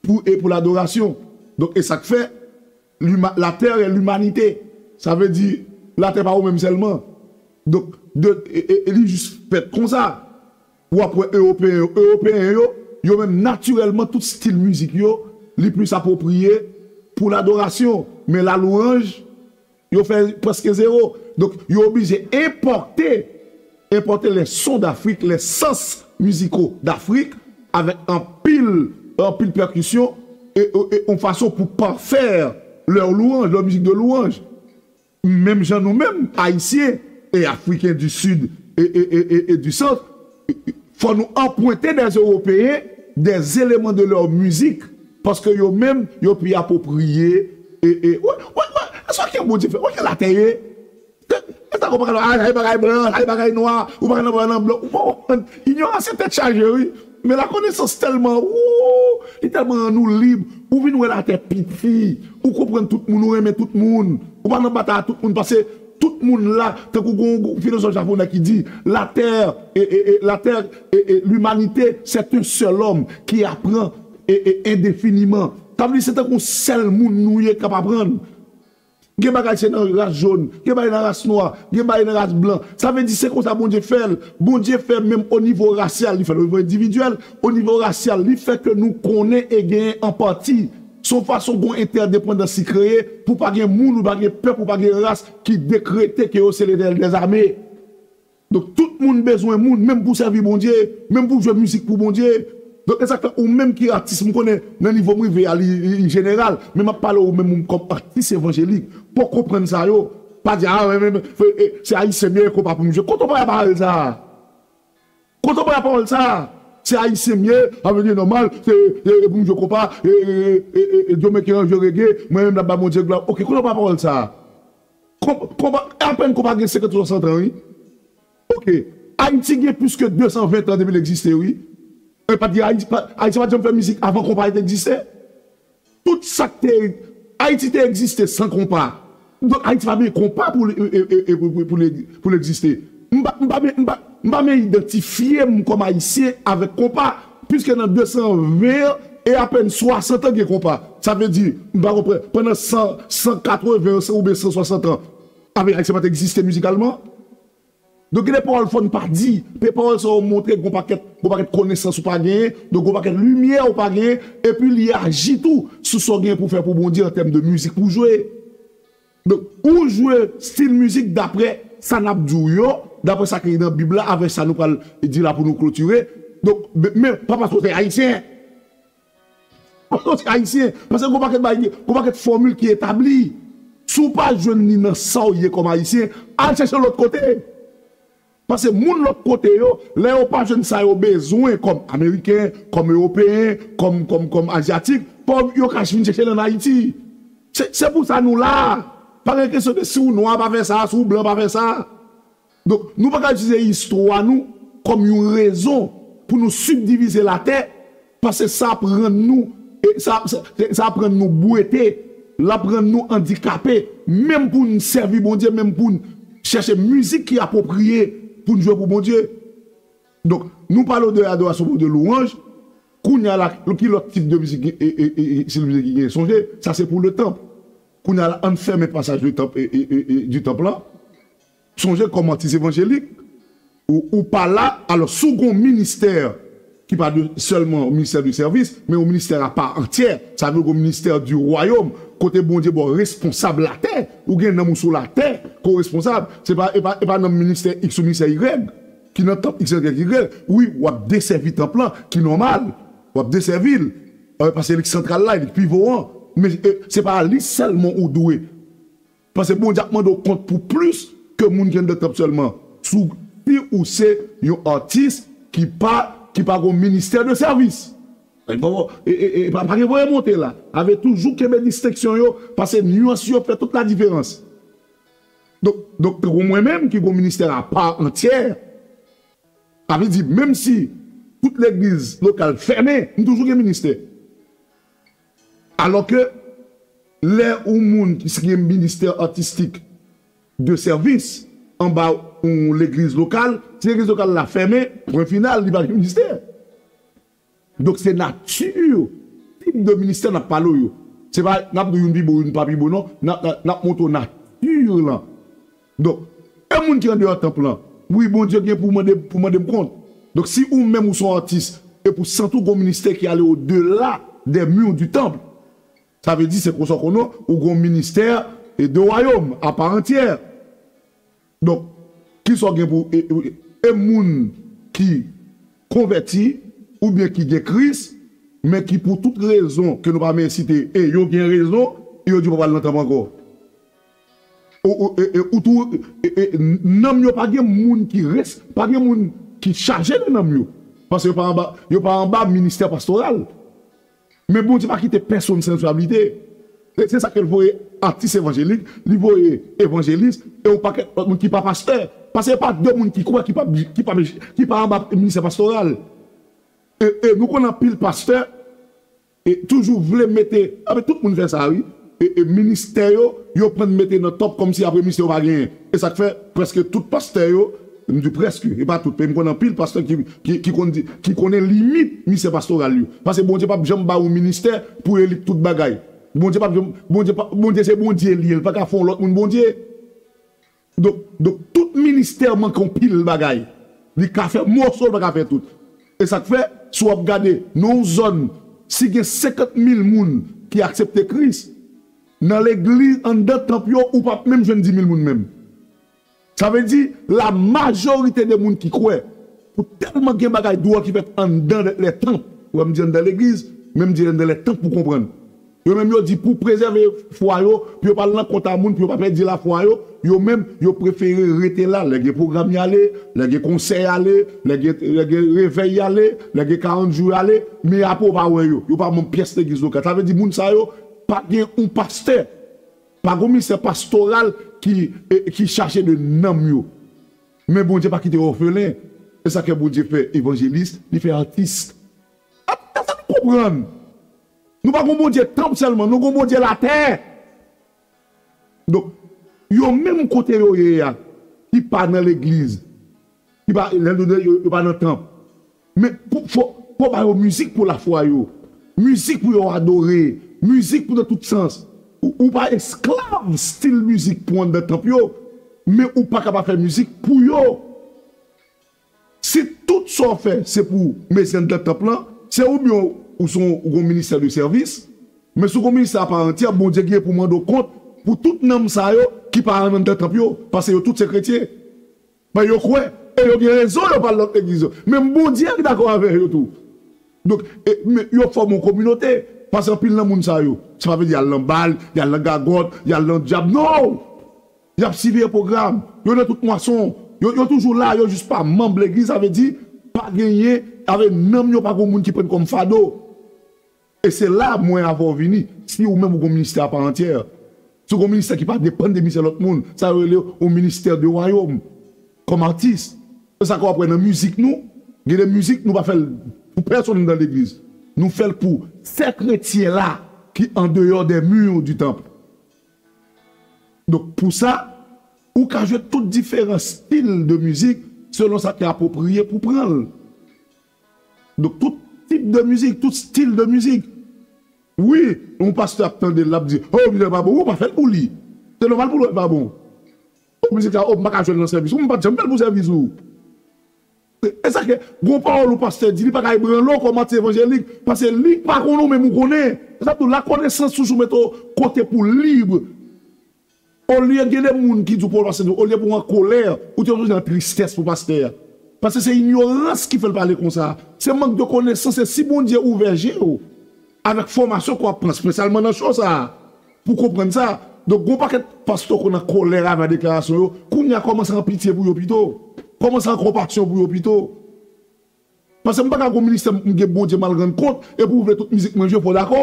pou, e pou ladorasyon. Donk, e sa k fè, lima- la terre et l'humanité. Sa vle di, latè pa ou menm sèlman. Donk, de, e, e, e li jis fèt konsa. W ap wè Ewopeyen yo, Ewopeyen yo, yo menm natirèlman, tout stil mizik yo, li plis apwopriye pou ladorasyon. Men la louanj, yo fè prèske zewo. Donk, yo oblije enpòte, enpòte les sons d'Afrique, les sens musicaux d'Afrique, avèk anpil, anpil pèkisyon, e, e, e yon fason pou parfè lè louanj, lè mizik de louanj. Menm jan nou menm, Ayisyen e Afriken di Sid e, e, e, e, e di Sant, fò nou anprente dè Ewopeyen dè eleman de lè mizik, paske yo menm, yo pi apwopriye. E, e, wè, wè, wè, sa ke Bondye fè, wè ke latè ye. E sa konprann, ah, sa se bagay blan, sa se bagay nwa, ou pa nan blan, nan blan. Ou pa konprann. Inyorans se tèt chaje, wi. Men lakonesans tèlman, wou, li tèlman rann ou lib. Ou vin wè latè piti. Ou konprann tout moun, ou renmen tout moun. Ou pa nan batay ak tout moun, paske tout moun la, tankou gon, gon filozòf japonè ki di, la terre, e, e, e, la terre, e, e, l'humanité, c'est un seul homme qui apprend, e, e, indéfiniment. Sa vle di se tankou yon sèl moun nou ye k ap aprann. Gen bagay se nan ras jòn, gen bagay nan ras nwa, gen bagay nan ras blan. Sa vle di se konsa Bondye fè l. Bondye fè menm o nivo rasyal, li fè l o nivo endividyèl, o nivo rasyal, li fè ke nou konnen e genyen an pati. Se yon fason gon entèdepandans ki kreye pou pa gen moun, ou pa gen pèp, ou pa gen ras ki dekrete ke yo se Letènèl dèzame. Donk, tout moun bezwen moun, menm pou sèvi Bondye, menm pou jwe mizik pou Bondye. Donk, e sa k fè ou menm ki atis, m konnen nan nivo m rive a, li, li, li jeneral, men m ap pale ou menm kòm atis evanjelik, poko konprann sa yo. Pa di, ah, men, men, men, e, e, se Ayisyen m ye, e konpa pou m jwe. Kote w pran pawòl sa a? Kote w pran pawòl sa a? Se Ayisyen m ye, sa vle di nòmal, se, e, e pou m jwe konpa, e, e, e, e, e, Dominiken an jwe rege, mwen menm m ap ba Bondye glwa. Oke, kote w pran pawòl sa a? Konpa, konpa, apèn konpa gen senkant ou swasant an, wi. Oke. Ayiti gen plis ke de san ven tan depi l egziste, wi. E pa t gen Ayiti, pa, Ayiti pa t janm fè mizik avan konpa te egziste. Tout sa k te, Ayiti te egziste san konpa. Donk, Ayiti pa gen konpa pou l, e, e, e, e, pou, pou, pou l, pou l egziste. M pa, m pa, m pa, m pa menm idantifye m kòm Ayisyen avèk konpa, piske nan de san ven an, e apèn swasant an gen konpa. Sa vle di, m pa konprann, pandan san, san katreven an oubyen san swasant an, avèk Ayisyen pa t egziste mizikalman? Donk, gen de pawòl fò n pa di, men pawòl sa yo montre gon pakèt, gon pakèt konesans ou pa genyen, donk gon pakèt limyè ou pa genyen, epi li aji tou sou sa w genyen pou fè pou Bondye an tèm de mizik pou w jwe. Donk, ou jwe stil mizik daprè sa n ap di w yo, daprè sa ki nan Bib la, avèk sa nou pral di la pou nou klotire. Donk, men, men pa paske w se Ayisyen. Paske w se Ayisyen, paske gon pakèt bagay, gon pakèt fòmil ki etabli. Si w pa jwenn li nan sa w ye kòm Ayisyen, al chèche lòt kote. Paske moun lòt kote yo, lè yo pa jwenn sa yo bezwen kòm Ameriken, kòm Ewopeyen, kòm, kòm, kòm Azyatik, fò yo ka vin chèche l ann Ayiti. Se, se pou sa nou la. Pa gen kesyon de si w nwa pa fè sa, si w blan pa fè sa. Donk, nou pa ka itilize istwa nou kòm yon rezon pou nou sibdivize latè, paske sa ap rann nou, e sa, sa, sa ap rann nou bwete, l ap rann nou andikape, menm pou n sèvi Bondye, menm pou n chèche mizik ki apwopriye pou n jwe pou Bondye. Donk, nou pale de adorasyon, de louwanj, kounye a la, ki lòt tip de mizik, e, e, e, e, stil mizik ki gen, sonje, sa se pou le tanp. Kounye a la, ann fèmen pasaj de tanp, e, e, e, e, di tanp lan. Sonje kòm atis evanjelik, ou, ou pa la, alò, si w gon ministè ki pa de, sèlman ministè de sèvis, men yon ministè apa antyè, sa vle di yon ministè di wayòm, kote Bondye ba w responsab latè, ou gen nanm ou sou latè, ke w responsab, se pa, e pa, e pa nanm ministè X ou ministè Y, ki nan tanp X, Y, wi, w ap desèvi tanp lan, ki nòmal, w ap desèvi l, e, paske li k santral la, li k pivo an, men, e, se pa li sèlman ou dwe. Paske Bondye ap mande w kont pou plis ke moun ki anndan tanp sèlman. Si w, si ou se yon atis ki pa, ki pa gon ministè de sèvis. E, e, e, e pa, pa gen voye monte la. Ave toujou kenbe distenksyon yo, paske nyans yo fè tout ladiferans. Donk, donk, tankou mwen menm ki gon ministè apa antyè, sa vle di, menm si tout legliz lokal fèmen, m toujou gen ministè. Alò ke lè yon moun ki gen ministè atistik de sèvis anba yon legliz lokal, si legliz lokal la fèmen, pwen final, li pa gen ministè. Donk se nati, tip de ministè n ap pale w yo. Se pa n ap di youn pi bon, youn pa pi bon, non. N ap, n ap, n ap montre w nati lan. Donk, e moun ki andeyò tanp lan, wi, Bondye gen pou mande, pou mande m kont. Donk, si ou menm ou se yon atis, epi w santi w gen yon ministè ki ale au-delà des murs du temple, sa vle di se konsa w konnen w gen yon ministè e de wayòm, à part entière. Donk, kisa w gen pou, e, e, e moun ki konvèti, oubyen ki gen Kris, men ki pou tout rezon ke nou pa menm site, e yo gen rezon, yo di yo pa pral nan tanp ankò. Ou, ou, e, e, ou tou, e, e, nanm yo pa gen moun ki res, pa gen moun ki chaje de nanm yo. Paske yo pa anba, yo pa anba ministè pastoral. Men Bondye pa kite pèsonn san responsablite. Se, se sa ke l voye atis evanjelik, li voye evanjelis, e yon pakèt lòt moun ki pa pastè. Paske e pa de moun ki kwè ki pa, ki pa, ki pa anba ministè pastoral. E, e nou konn anpil pastè, e toujou vle mete, anben, tout moun fè sa, wi. E, e ministè yo, yo pran mete nan top kòmsi apre ministè yo pa genyen. E sa k fè prèske tout pastè yo, m di prèske, e pa tout, men m konn anpil pastè ki, ki, ki konn di, ki konnen limit ministè pastoral yo. Paske Bondye p ap janm ba ou ministè pou elit tout bagay. Bondye p ap janm, Bondye pa, Bondye se Bondye li ye, li pa ka fè yon lòt moun Bondye. Donk, donk tout ministè manke yon pil bagay. Li ka fè moso, li pa ka fè tout. E sa k fè, si w ap gade nan yon zòn, si gen senkant mil moun ki aksepte Kris, nan legliz, anndan tanp yo, ou p ap menm jwenn dis mil moun menm. Sa vle di, la majorite de moun ki kwè, pou tèlman gen bagay dwòl ki fèt anndan lè tanp, ou wè m di anndan legliz, men m di anndan lè tanp pou konprann. Yo menm yo di pou prezève fwa yo, pou yo pa al nan kont a moun, pou yo pa pèdi lafwa yo, yo menm yo prefere rete la. Lè gen pwogram y ale, lè gen konsè y ale, lè gen, lè gen revèy y ale, lè gen karant jou y ale, men apre w pa wè yo. Yo pa manm pyès legliz lokal. Sa vle di moun sa yo pa gen yon pastè, pa gen yon ministè pastoral ki, e, ki chaje de nanm yo. Men Bondye pa kite yo òfelen. E sa ke Bondye fè evanjelis, li fè atis. Èske nou konprann? Nou pa gon Bondye tanp sèlman, nou gon Bondye latè. Donk, yo menm kote yo ye a, ki pa nan legliz, ki pa, lè nou di yo, yo pa nan tanp. Men pou, fò, fò ba yo mizik pou lafwa yo, mizik pou yo adore, mizik pou nan tout sans. Ou, ou pa esklav stil mizik pou anndan tanp yo, men ou pa ka pa fè mizik pou yo. Si tout sa w fè se pou mezi anndan tanp lan, se oubyen ou se yon, ou gon ministè de sèvis, men si w gon ministè a pa antyè, Bondye gen pou mande w kont pou tout nanm sa yo ki pa anndan tanp yo, paske yo tout se kretyen. Men yo kwè, e yo gen rezon yo pa al lòt legliz yo. Menm Bondye ki dakò avè yo tou. Donk, e, men yo fòme yon kominote, paske anpil nan moun sa yo, sa pa vle di y al nan bal, y al nan gagòt, y al nan dyab, non! Y ap siveye pwogram. Yo nan tout mwason. Yo, yo toujou la, yo jis pa manm legliz, sa vle di, pa genyen, avè nanm yo pa gon moun ki pran kòm fado. E se la mwen avè w vini, si ou menm ou gon ministè a pa antyè. Si ou gon ministè ki pa depann de ministè lòt moun, sa yo rele yon ministè de wayòm. Kòm atis. Se sa ke w ap wè nan mizik nou, gen de mizik nou pa fè l pou pèsonn nan legliz. Nou fè l pou sè kretyen la ki andeyò des murs du temple. Donk, pou sa, ou ka jwe tout diferan stil de mizik selon sa ki apwopriye pou pran l. Donk, tout tip de mizik, tout stil de mizik. Wi, yon pastè ap tande l, l ap di, "Oh, mizik la pa bon." Ou pa fè l pou li. Se nòmal pou l wè l pa bon. "Oh, mizik la, oh, m pa ka jwe l nan sèvis ou, m pa t janm fè l pou sèvis ou." E, e sa ke, gon pawòl ou pastè di, li pa ka ebranle w kòm atis evanjelik, paske li pa konnen w, menm ou konnen. E sa tou, lakonesans toujou mete w kote pou w lib. Olye gen de moun ki di w pou pastè, olye pou w an kolè, ou te toujou nan tristès pou pastè a. Paske se inyorans ki fè l pale konsa. Se mank de konesans, e si Bondye ouvè je w, avèk fòmasyon ke w ap pran, espesyalman nan cho sa a, pou konprann sa. Donk, gon pakèt pastè konn an kòlè avè deklarasyon yo. Kounye a, kòmanse an pitye pou yo pito. Kòmanse an konpasyon pou yo pito. Paske m pa ka gon ministè m gen Bondye m al rann kont, epi w vle tout mizik mwen jwe, fò w dakò.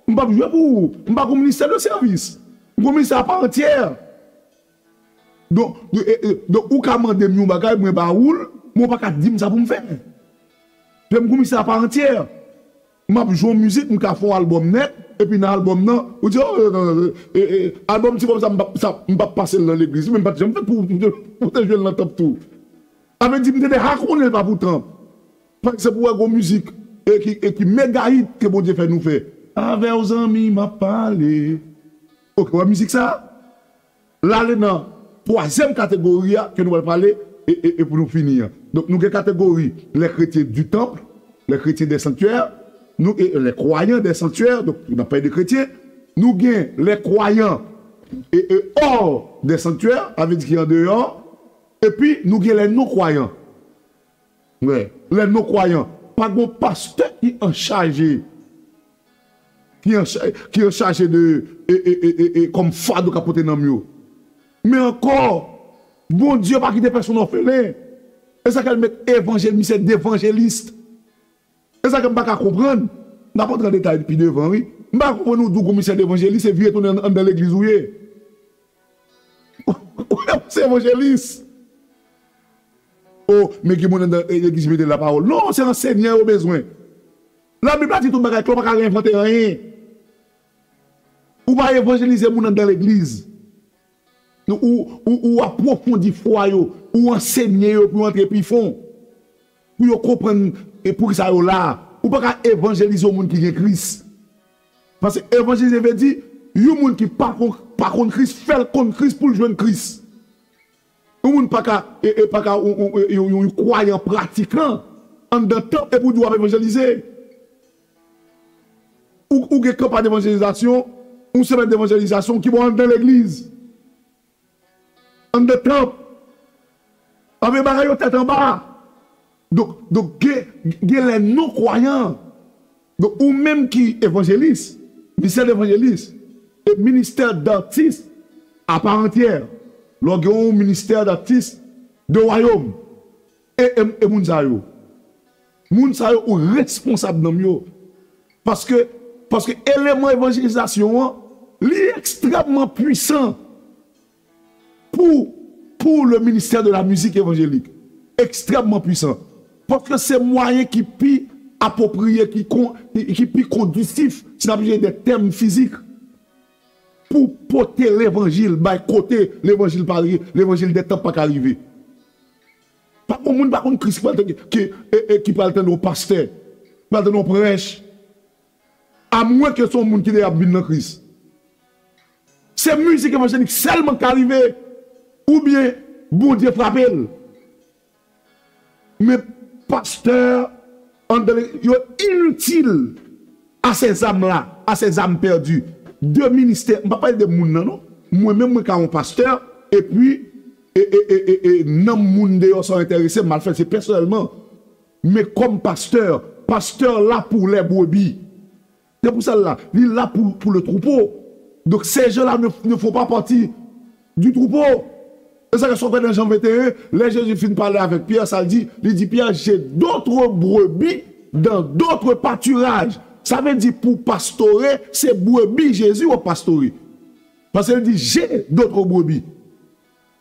M p ap jwe pou ou. M pa gon ministè de sèvis. M gon ministè apa antyè. Donk, e, e, donk, ou ka mande m yon bagay, mwen ba ou l, men w pa ka di m sa pou m fè. Lè m komisè apa antyè. M ap jwe yon mizik, m ka fè yon albòm nèt, epi nan albòm nan, ou di, oh, non, non, non, e, e, albòm Ti Bòb sa, m p ap, sa, m p ap pase l nan legliz, men m pa t janm fèt pou, pou, pou te jwe l nan tanp tou. Sa vle di, m te deja konnen l pa pou tanp. Paske se pou wè gwo mizik, e ki, e ki mega hit ke Bondye fè nou fè. Avè w zanmi, m ap pale. Ok, wè mizik sa? L ale nan twazyèm kategori a ke nou pral pale e, e, e pou nou fini an. Donk, nou gen kategori les chrétiens du temple, les chrétiens des sanctuaires, nou, e, les croyants des sanctuaires, donk, n ap pale de kretyen. Nou gen les croyants e, e hors des sanctuaires, sa vle di ki andeyò, epi nou gen les non-croyants. Wè, les non-croyants. Pa gen pastè ki an chaje, ki an, cha- ki an chaje de, e, e, e, e, e, kòm fado k ap pote nanm yo. Men ankò, Bondye pa kite pèsonn òfelen. E sa k al met evanjel, misye devanjelis. E sa ke m pa ka konprann. N ap antre an detay pi devan, wi. M pa ka konprann ou di w gon misye devanjelis, se vire tounen ann, anndan legliz ou ye. Ou se evanjelis. Oh, men gen moun anndan legliz mete lapawòl. Non, se ansenyan yo bezwen. Labib la di tout bagay klè, ou pa ka reenvante anyen. Ou pa evanjelize moun anndan legliz. Ou, ou, ou apwofondi fwa yo, ou ansenye yo pou yo antre pi fon. Pou yo konprann e poukisa yo la. Ou pa ka evanjelize yon moun ki gen Kris. Paske evanjelize vle di, yon moun ki pa konn, pa konn Kris, fè l konn Kris pou l jwenn Kris. Yon moun pa ka, e, e pa ka, yon, yon, yon, yon, yon kwayan pratikan anndan tanp epi w di w ap evanjelize. Ou, ou gen kanpay devanjelizasyon, yon semèn devanjelizasyon ki bon anndan legliz. Anndan tanp. Anben bagay yo tèt anba. Donk, donk gen, gen les non-croyants. Donk, ou menm ki evanjelis, ministè devanjelis, e ministè datis apa antyè. Lè w gen yon ministè datis de wayòm, e, e, e moun sa yo. Moun sa yo, ou responsab nanm yo. Paske, paske eleman evanjelizasyon an, li ekstrèmman pwisan. Pour, pour le ministère de la musique évangélique, ekstrèmman pwisan. Paske se mwayen ki pi apwopriye, ki, kon, ki, ki pi kondisif, si n ap jere de tèm fizik, pou pote levanjil, bay kote levanjil pa ye, levanjil de tanp pa ka rive. Pa gen moun pa konn Kris ki pral tande, ki, e, e, ki pral tande yon pastè, ki pral tande yon prèch. Amwen ke se yon moun ki deja ap vin nan Kris. Se mizik evanjelik sèlman k ka rive, oubyen Bondye frape l. Men pastè, anndan, yo initil à ces âmes-là, à ces âmes perdues. De ministè, m pa pale de moun nan, non. Mwen menm, mwen ka yon pastè, epi, e, e, e, e, e, nanm moun deyò sa yo enterese, m al fè l, se pèsonèlman. Men kòm pastè, pastè la pour les brebis. Se pou sa l la. Li la pour, pour le troupeau. Donc, ces gens-là ne, ne font pas partie du troupeau. E sa ke sa w wè nan Jan venteyen, lè Jezi fin pale avèk Pyè, sa l di, li di Pyè, j'ai d'autres brebis dans d'autres pâturages. Sa vle di pou pastore, se brebi Jezi w ap pastore. Paske l di, j'ai d'autres brebis.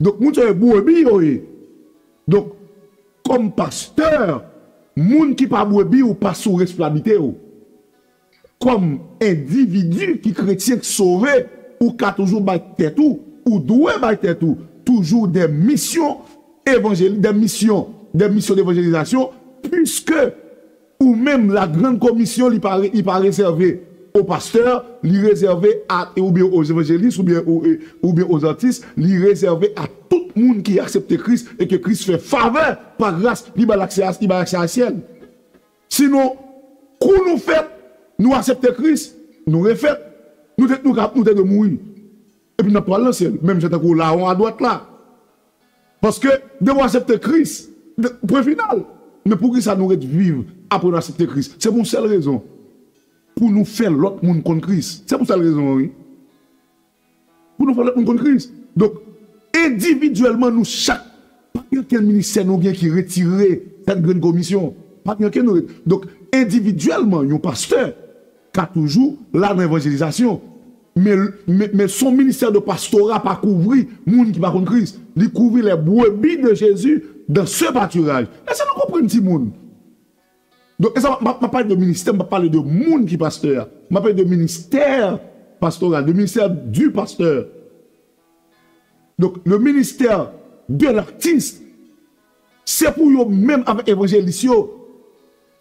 Donk, moun sa yo brebi yo ye. Donk, kòm pastè, moun ki pa brebi ou pa sou responsablite w. Kòm endividi ki kretyen, ki sove, ou ka toujou bay tèt ou, ou dwe bay tèt ou, toujou des missions évangéliques, des missions, des missions d'évangélisation, puisque ou menm, la grande commission, li pa, li pa rezève o pastè, li rezève a, oubyen o evanjelis, oubyen, ou, e, oubyen o artis, li rezève a tout moun ki aksepte Kris e ke Kris fè favè pa gras, li ba l aksè a, li ba l aksè a syèl. Sinon, kou nou fèt, nou aksepte Kris, nou refèt, nou te, nou ka, nou te dwe mouri. Epi n ap pral nan syèl, menm jan tankou lawon adwat la. Paske, depi w aksepte Kris, de, pwen final. Men poukisa nou ret viv apre nou aksepte Kris? Se pou yon sèl rezon. Pou nou fè lòt moun konn Kris. Se pou sèl rezon an, wi. Pou nou fè lòt moun konn Kris. Donk, endividyèlman, nou chak, pa gen okenn ministè nou gen ki retire sèt grenn komisyon. Pa gen okenn nou ret-, donk, endividyèlman, yon pastè ka toujou la nan evanjelizasyon. Men, men, men son ministè de pastora pa kouvri moun ki pa konn Kris. Li kouvri les brebis de Jésus dans ce pâturage. Èske nou konprann, timoun? Donk, e sa, m ap pale de ministè, m ap pale de moun ki pastè a. M ap pale de ministè pastoral, de ministè du pasteur. Donk, le ministère de l'artiste, se pou yo menm avèk evanjelis yo,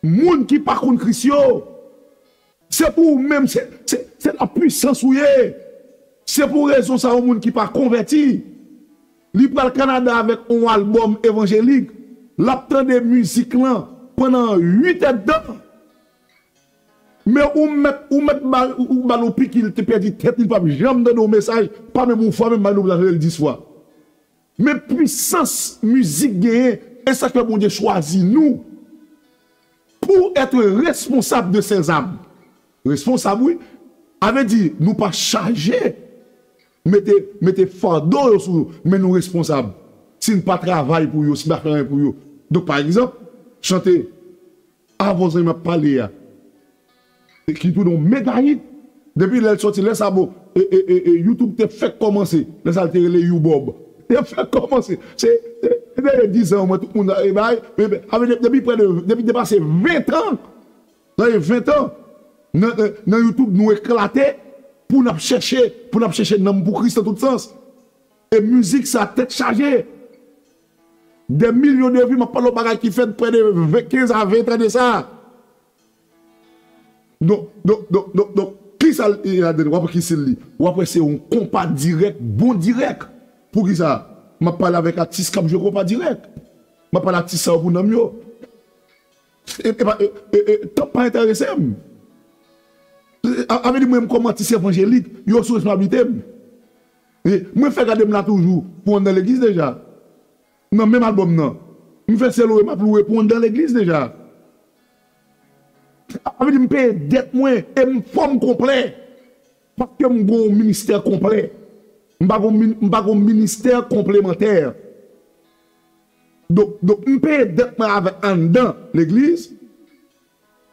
moun ki pa konn Kris yo. Se pou ou menm, se, se, se la pwisans ou ye. Se pou rezon sa, yon moun ki pa konvèti, li pral Kanada avèk yon albòm evanjelik, l ap tande mizik lan pandan uit èdtan. Men ou mèt, ou mèt ba, ou, ou ba l yon piki, li te pèdi tèt, li p ap janm tande yon mesaj, pa menm yon fwa, menm ba l yon mesaj, l dis fwa. Men pwisans mizik genyen, e sa k fè Bondye chwazi nou pour être responsable de ces âmes. Responsab, wi. A vle di, nou pa chaje, mete, mete fado yo sou yo, men nou responsab. Si n pa travay pou yo, si n pa fè anyen pou yo. Donk, pa egzanp, chante Avan zanmi m ap pale a, e ki tounen yon mega hit. Depi lè l sòti, lè sa bon, e, e, e, e, YouTube te fèk kòmanse. Lè sa l te rele YouBob. Te fèk kòmanse. Se, se, se dèyè diz an, mwen, tout moun, e, bay, e, bay, a vle di, depi prè de, depi depase ven tan, nan ven tan, nan, nan, nan YouTube, nou eklate pou n ap chèche, pou n ap chèche nanm pou Kris nan tout sans. E mizik sa tèt chaje. Dè milyon de vi, m ap pale w bagay ki fèt prè de ven, kenz a ven tan de sa. Donk, donk, donk, donk, donk, kisa l ye ladan l? W ap wè ki stil li. W ap wè se yon konpa dirèk, bon dirèk. Poukisa? M ap pale avèk atis k ap jwe konpa dirèk. M ap pale atis sa yo pou nanm yo. E, e, pa- e, e, e, tanp pa enterese m. A, a vle di mwen, m kòm atis evanjelik, yo sou responsablite m. E, mwen fè gade m la toujou pou anndan legliz deja. Nan menm albòm nan. M fè se louwe, m ap louwe pou anndan legliz deja. A vle di m peye dèt mwen e m fò m konplè. Paske m gon ministè konplè. M pa gon, min- m pa gon ministè konplemantè. Donk, donk m peye dèt mwen avèk anndan legliz.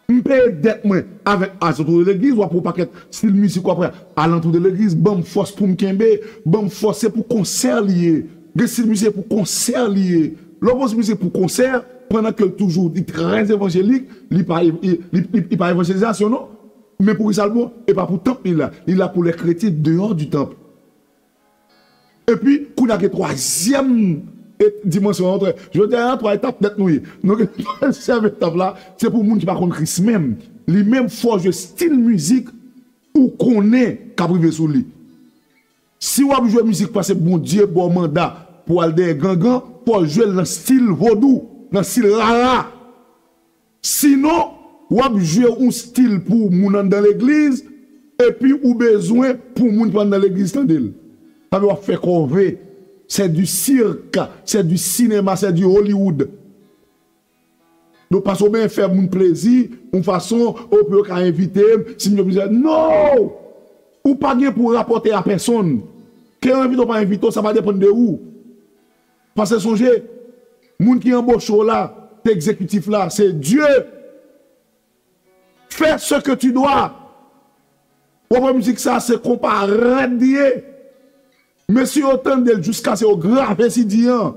M peye dèt mwen avèk alantou de legliz. W ap wè yon pakèt stil mizik w ap wè alantou de legliz. Ban m fòs pou m kenbe. Ban m fòs, se pou konsè li ye. Gen stil mizik pou konsè li ye. Lè w pran stil mizik pou konsè, pandan ke l toujou, li trè evanjelik, li pa, li, li, li, li pa evanjelizasyon, non. Men poukisa l bon? E pa pou tanp li la. Li la pou lè kretyen deyò di tanp. Epi, kounye a gen twazyèm, e, dimansyon an, trè. Jodi a, twa etap nèt nou ye. Nou gen twazyèm etap la, se pou moun ki pa konn Kris menm. Li menm, fò w jwe stil mizik ou konnen k ap rive sou li. Si w ap jwe mizik paske Bondye ba w manda pou w al dèyè gangan, fò w jwe l nan stil vodou, nan stil rara. Sinon, w ap jwe yon stil pou moun anndan legliz, epi ou bezwen pou moun ki pa anndan legliz tande l. Sa vle w ap fè kòve. C'est du cirque, c'est du cinéma, c'est du Hollywood. Donk, paske w bezwen fè moun plezi, yon fason, o, pou yo ka envite m, si m yo plezi. Non! Ou pa gen pou rapòte a pèsonn. Ke yo envite w, pa envite w, sa pa depann de ou. Paske sonje, moun ki anboche w la, te egzekitif la, se Dye. Fais ce que tu dois. W ap wè mizik sa, se konpa rèd li ye. Mesye yo tande l jiskaske yo grave sidi an.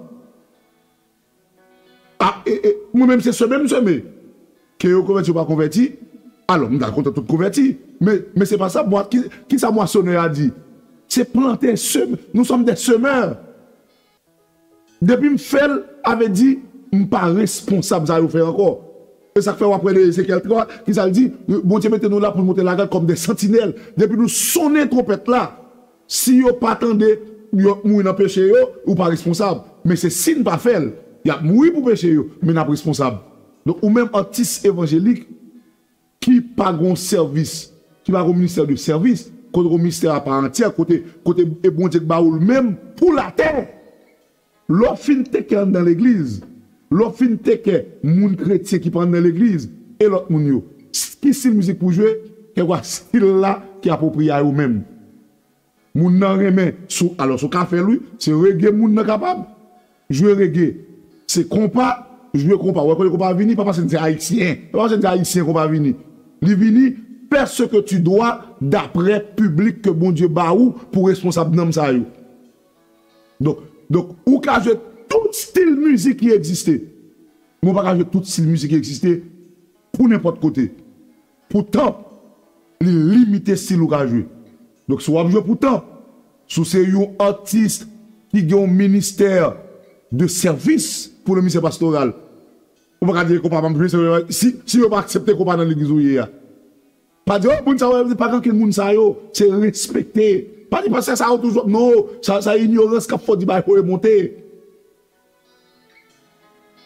A, e, e, mwen menm se semen m semen. Ke yo konvèti, yo pa konvèti. Alò, m ta kontan tout konvèti. Men, men se pa sa, mwa, ki, kisa mwasenè a di? Se plante, seme, nous sommes des semeurs. Depi m fè l, a vle di, m pa responsab sa yo fè ankò. E sa k fè w ap wè nan Ezekyèl twa, kisa l di? Bondye mete nou la pou n monte lagad kòm de santinèl. Depi nou sonnen twonpèt la, si yo pa tande, yo mouri nan peche yo, ou pa responsab. Men se si n pa fè l, y ap mouri pou peche yo, men n ap responsab. Donk, ou menm atis evanjelik, ki pa gon sèvis, ki pa gon ministè de sèvis, kote gon ministè apa antyè, kote, kote e Bondye k ba ou l menm pou latè. Lè w fin teke anndan legliz, lè w fin teke moun kretyen ki pa anndan legliz, e lòt moun yo, ki stil mizik pou jwe, kèlkwa stil la ki apwopriye a yo menm. Moun nan renmen, sou, alò, sou ka fè l, wi. Se reggae moun nan kapab. Jwe reggae. Se konpa, jwe konpa. Ou wè kote konpa vini, pa paske n se ayisyen. Pa paske n se ayisyen konpa vini. Li vini, fais ce que tu dois d'après piblik ke Bondye ba ou pou responsab nanm sa yo. Donk, donk, ou ka jwe tout stil mizik ki egziste. Men ou pa ka jwe tout stil mizik ki egziste pou nenpòt kote. Pou tanp, li limite stil ou ka jwe. Donk, si w ap jwe pou tanp, si w se yon atis ki gen yon ministè de sèvis pou le ministè pastoral, ou pa ka di konpa pa m jwe, si, si yo pa aksepte konpa nan legliz ou ye a. Pa di, oh, moun sa yo, pa gen okenn moun sa yo, se respekte. Pa di pastè sa yo toujou, non, sa, sa inyorans k ap fè w di bagay pou remonte.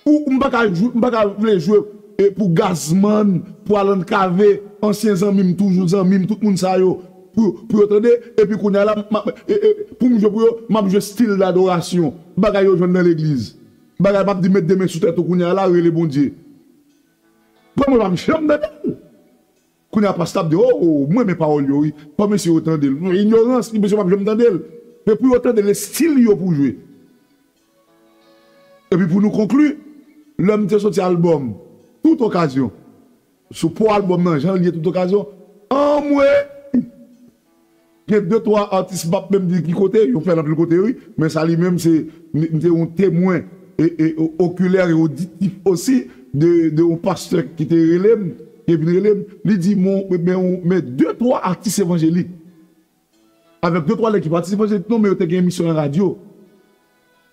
Ou m pa ka jwe, m pa ka vle jwe e pou Gazman, pou Alan Cavé, ansyen zanmi m, toujou zanmi m, tout moun sa yo, pou, pou yo tande, epi kounye a la, m ap, e, e, pou m jwe pou yo, m ap jwe stil dadorasyon, bagay yo jwenn nan legliz. Bagay m ap di met de men sou tèt ou kounye a la, rele Bondye. Bon, mwen pa m janm tande l. Kounye a pastè ap di, oh, oh, mwen renmen pawòl yo, wi. Fò mesye yo tande l. Inyorans, li mesye pa p janm tande l. Men pou yo tande l, e stil yo pou jwe. Epi pou nou konkli, lè m te soti albòm, tout okazyon, sou po albòm nan, jan l ye tout okazyon, anmwe! Gen de twa atis, m p ap menm di ki kote, yo fè l anpil kote, wi. Men sa li menm, se, m m te yon temwen e, e, o- okilè e oditif osi de, de yon pastè ki te rele m, ki vin rele m. Li di, mon, men, men de twa atis evanjelik. Avèk de twa nèg ki pa atis evanjelik, non, men yo te gen emisyon nan radyo.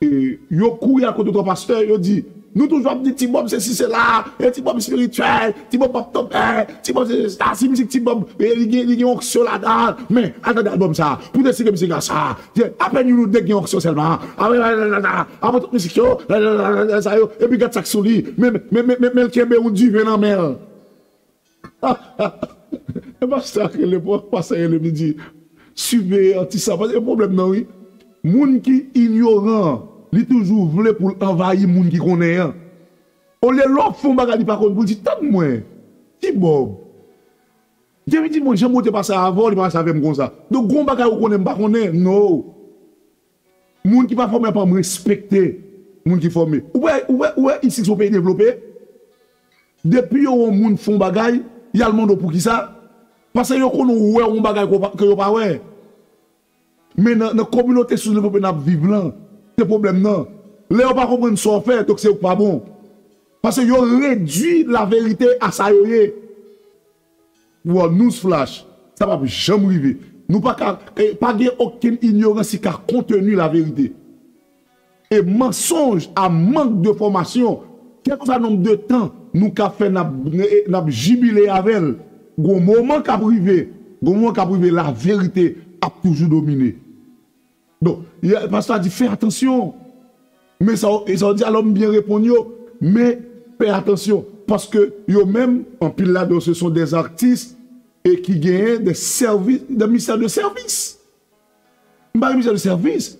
E, yo kouri al kote twa pastè, yo di, nou toujou ap di Ti Bòb sesi sela, e Ti Bòb espirityèl, Ti Bòb p ap tonbe, Ti Bòb sesi sela, si mizik Ti Bòb, e, li gen, li gen onksyon ladan, men, al tande albòm sa, pou deside mizik la sa, apèn youn ou de gen onksyon sèlman, apre, apre tout mizik yo, sa yo, epi gad sa k sou li, men, men, men, men, men l kenbe yon diven nan men l. E pastè a rele, pastè a rele m, li di, siveye atis sa. Paske pwoblèm nan, wi, moun ki inyoran, li toujou vle pou l anvayi moun ki konnen an. Olye lè w fè yon bagay li pa konn, pou l di, tann mwen, Ti Bòb. Depi di mwen, jan Bondye pase avè w, li pa pase avè m konsa. Donk, gon bagay ou konnen, m pa konnen, no. Moun ki pa fòme a pa m respekte moun ki fòme. Ou wè, ou wè, ou wè isit se yon peyi devlope? Depi yo wè yon moun fè yon bagay, y al mande w poukisa? Paske yo konnen ou wè yon bagay ke yo pa- ke yo pa wè. Men nan, nan kominote soudevlope n ap viv lan, se pwoblèm nan. Lè yo pa konprann sa w fè, donk se ou k pa bon. Paske yo redui laverite a sa yo ye. Bon, news flash, sa p ap janm rive. Nou pa ka, e, pa gen okenn inyorans ki ka konteni laverite. E mansonj a mank de fòmasyon, kèlkeswa nonb de tan nou ka fè n ap, e, n ap jibile avè l, gon moman k ap rive, gon moman k ap rive, laverite ap toujou domine. Donk, pastè a di, fè atansyon. Men sa, sa w di, alò m byen reponn yo, men fè atansyon. Paske yo menm, anpil ladan yo, se son dè atis e ki genyen dè sèvis, dè ministè de sèvis. M pa gen ministè de sèvis.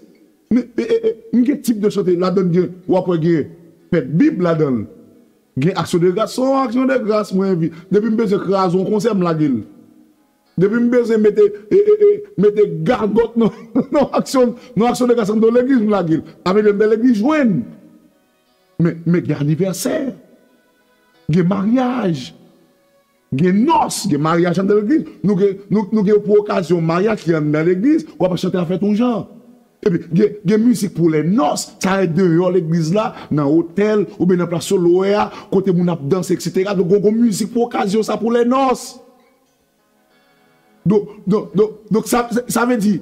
Men, e, e, e, m gen tip de chante, ladan l gen, w ap wè gen fèt Bib ladan l. Gen aksyon de gras, se yon aksyon de gras, mwen envi. Depi m bezwen kraze yon konsè, m lage l. Depi m bezwen mete, e, e, e, mete gagòt nan, nan aksyon, nan aksyon de gras anndan legliz, m lage l. Avèk lè m fè legliz jwenn. Men, men gen anivèsè, gen maryaj, gen nòs, gen maryaj anndan legliz. Nou gen, nou, nou gen pou okazyon maryaj ki anndan legliz, w ap chante a fèt yon jan. Epi, gen, gen mizik pou lè nòs, sa rete deyò legliz la, nan otèl, oubyen nan plas solowè a, kote moun ap danse, etsetera. Donk, gon, gon mizik pou okazyon sa pou lè nòs. Donk, donk, donk, donk sa, sa vle di,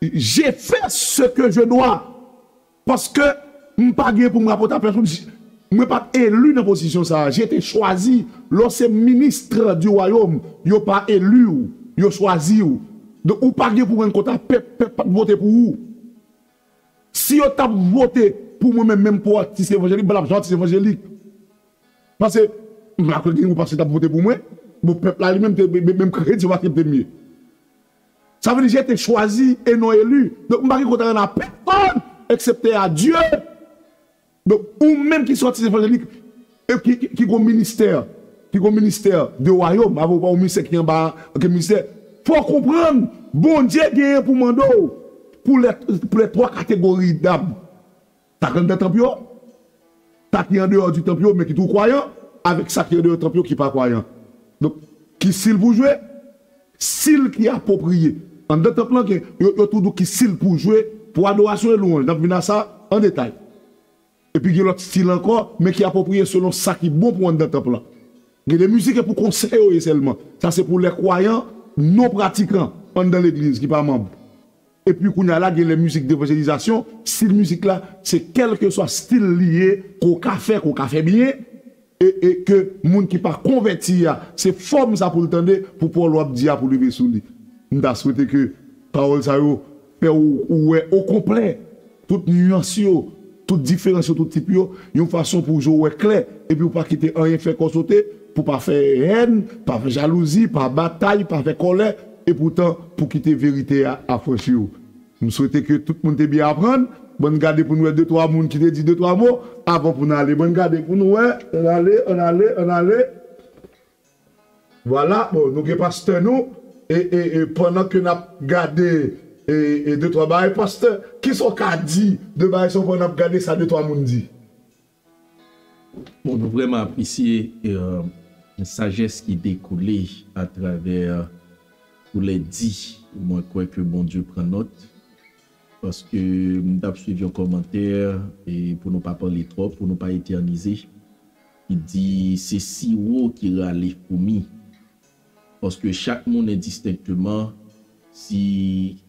je fais ce que je dois. Paske m pa gen pou m rapòte a pèsonn. Mwen pa t eli nan pozisyon sa a. J'ai été choisi. Lè w se ministre du royaume, yo pa eli w, yo chwazi w. Donk, ou pa gen pou rann kont a pèp, pèp pa t vote pou ou. Si yo t ap vote pou mwen menm, menm pou atis evanjelik, m pa t ap janm atis evanjelik. Paske, m pa kwè gen yon pastè t ap vote pou mwen. Bon, pèp la li menm, te, menm, menm kretyen yo pa aksepte m ye. Sa vle di, j'ai été choisi et non élu. Donk, m pa gen kont a rann a pèsonn, eksepte a Dye. Donk, ou menm ki sòti evanjelik, e ki, ki, ki gon ministè, ki gon ministè de wayòm, avè w pa yon ministè ki anba ankenn ministè, fò w konprann, Bondye genyen pou mande w pou lè, pou lè twa kategori dam. Sa k anndan tanp yo, sa ki andeyò di tanp yo, men ki tou kwayan, avèk sa ki andeyò tanp yo ki pa kwayan. Donk, ki stil pou jwe? Stil ki apwopriye. Anndan tanp lan, gen, yo, yo tou di w ki stil pou jwe, pou adorasyon e lwanj. N ap vin a sa an detay. Epi gen lòt stil ankò, men ki apwopriye selon sa ki bon pou anndan tanp lan. Gen de mizik e pou konsè yo ye sèlman. Sa se pou lè kwayan, non pratikan, anndan legliz ki pa manm. Epi kounye a la, gen lè mizik devanjelizasyon, stil mizik la, se kèlkeswa stil li ye, ke w ka fè, ke w ka fè byen, e, e ke moun ki pa konvèti a, se fòm sa pou l tande, pou pawòl w ap di a pou rive sou li. M ta swete ke pawòl sa yo fè w, ou wè okonplè tout nyans yo, tout diferans yo, tout tip yo, yon fason pou je w wè klè, epi w pa kite anyen fè kò w sote, pou pa fè hèn, pa fè jalouzi, pa batay, pa fè kòlè, epoutan pou kite verite a afranchi w. M swete ke tout moun te byen aprann. Bon, n gade pou n wè de twa moun ki te di de twa mo avan pou n ale. Bon, n gade pou n wè. Ann ale, ann ale, ann ale. Vwala, bon, nou gen pastè nou. E, e, e pandan ke n ap gade e, e de twa bagay, pastè, kisa w ka di de bagay sa yo pandan n ap gade sa de twa moun di? Bon, nou vrèman apresye euh, sajès ki dekoule atravè pou lè di. Mwen kwè ke Bondye pran nòt. Paske m t ap swiv yon kòmantè e pou nou pa pale twòp, pou nou pa etènize, ki di se siwo ki rale foumi. Paske chak moun endistenkteman, si,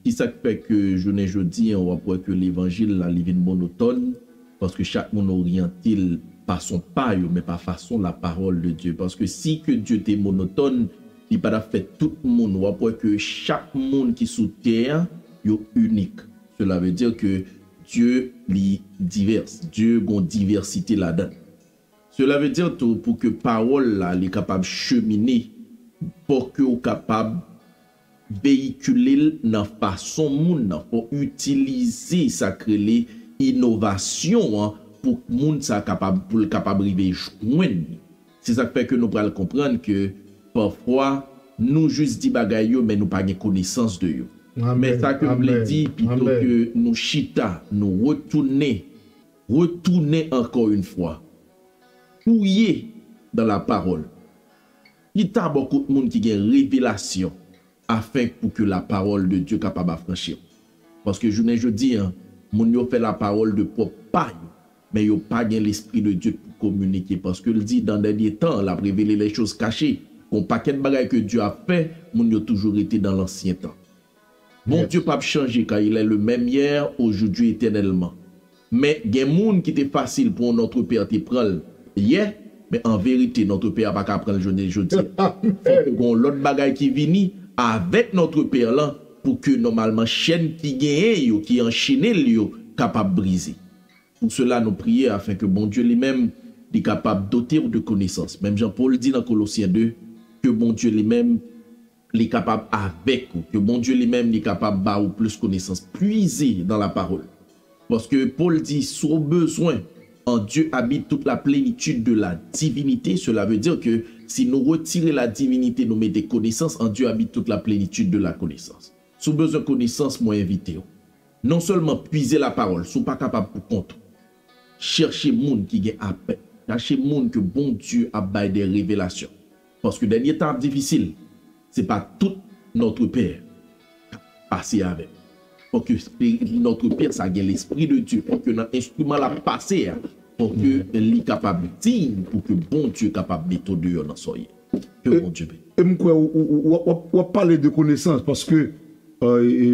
kisa k fè ke jounen jodi an w ap wè ke levanjil la li vin monotòn, paske chak moun oryante l fason pa yo, men pa fason la parole de Dieu. Paske si ke Dye te monotòn, li pa t ap fè tout moun, w ap wè ke chak moun ki sou tè a, yo inik. Cela veut dire que Dye li divès, Dye gon divèsite ladan l. Cela veut dire tou pou ke pawòl la li kapab chemine, fòk ke w kapab veyikile l nan fason moun nan, fò w itilize sa k rele inovasyon an pou moun sa kapab, pou l kapab rive jwenn li. Se sa k fè ke nou pral konprann ke pafwa nou jis di bagay yo men nou pa gen konesans de yo. Men sa ke m vle di, pito ke nou chita, nou retounen, retounen ankò yon fwa, fouye dans la parole. Chita bò kot moun ki gen revelasyon, afin pou ke la parole de Dieu kapab afranchi w. Paske jounen jodi an, moun yo fè la parole de pwòp pa yo, men yo pa gen Lespri de Dieu pou kominike. Paske l di, dan dènye tan, l ap revele les choses cachées. Gon pakèt bagay ke Dye ap fè, moun yo toujou rete dan lansyen tan. Bondye p ap chanje, car il est le même hier, aujourd'hui, éternellement. Men gen moun ki te fasil pou yon Notre Père te pran l yè, men an verite Notre Père pa ka pran l jounen jodi a. Fòk gen yon lòt bagay ki vini avèk Notre Père lan pou ke nòmalman chèn ki genyen yo, ki anchene l yo, kapab brize. Pou sela nou priye afen ke Bondye li menm li kapab dote w de konesans. Menm jan Pòl di nan Kolosyen de, ke Bondye li menm li kapab avèk ou, ke Bondye li menm li kapab ba ou plis konesans. Puiser dans la parole. Paske Pòl di, si w bezwen, en Dieu habite toute la plénitude de la divinité, cela veut dire que si nou retire la divinité, nou mete konesans, en Dieu habite toute la plénitude de la connaissance. Si w bezwen konesans, mwen envite w. Non sèlman puize la parole, si w pa kapab pou kont ou, chèche moun ki gen apèl, chèche moun ke Bondye ap bay de revelasyon. Paske dènye tan ap difisil, se pa tout Notre Père k ap pase avè w. Fòk Notre Père sa gen Lespri de Dieu, fòk nan enstriman l ap pase a, fòk li kapab diy pou ke Bondye kapab mete w deyò nan sa w ye. Ke Bondye beni. E m kwè w ap pale de konesans, paske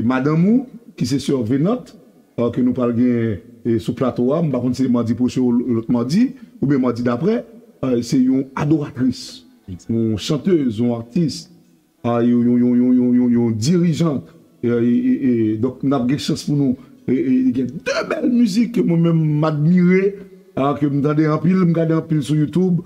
madanm ou, ki se sè Venant, ke nou pral gen sou plato a, m pa konn si se madi pwochen ou lòt madi, oubyen madi dapre, se yon adoratris, yon chantèz, yon atis, yon, yon, yon, yon, yon, yon dirijant. Donk, n ap gen chans pou nou gen de bèl mizik ke mwen menm m admire, ke m tande anpil, m gade anpil sou YouTube,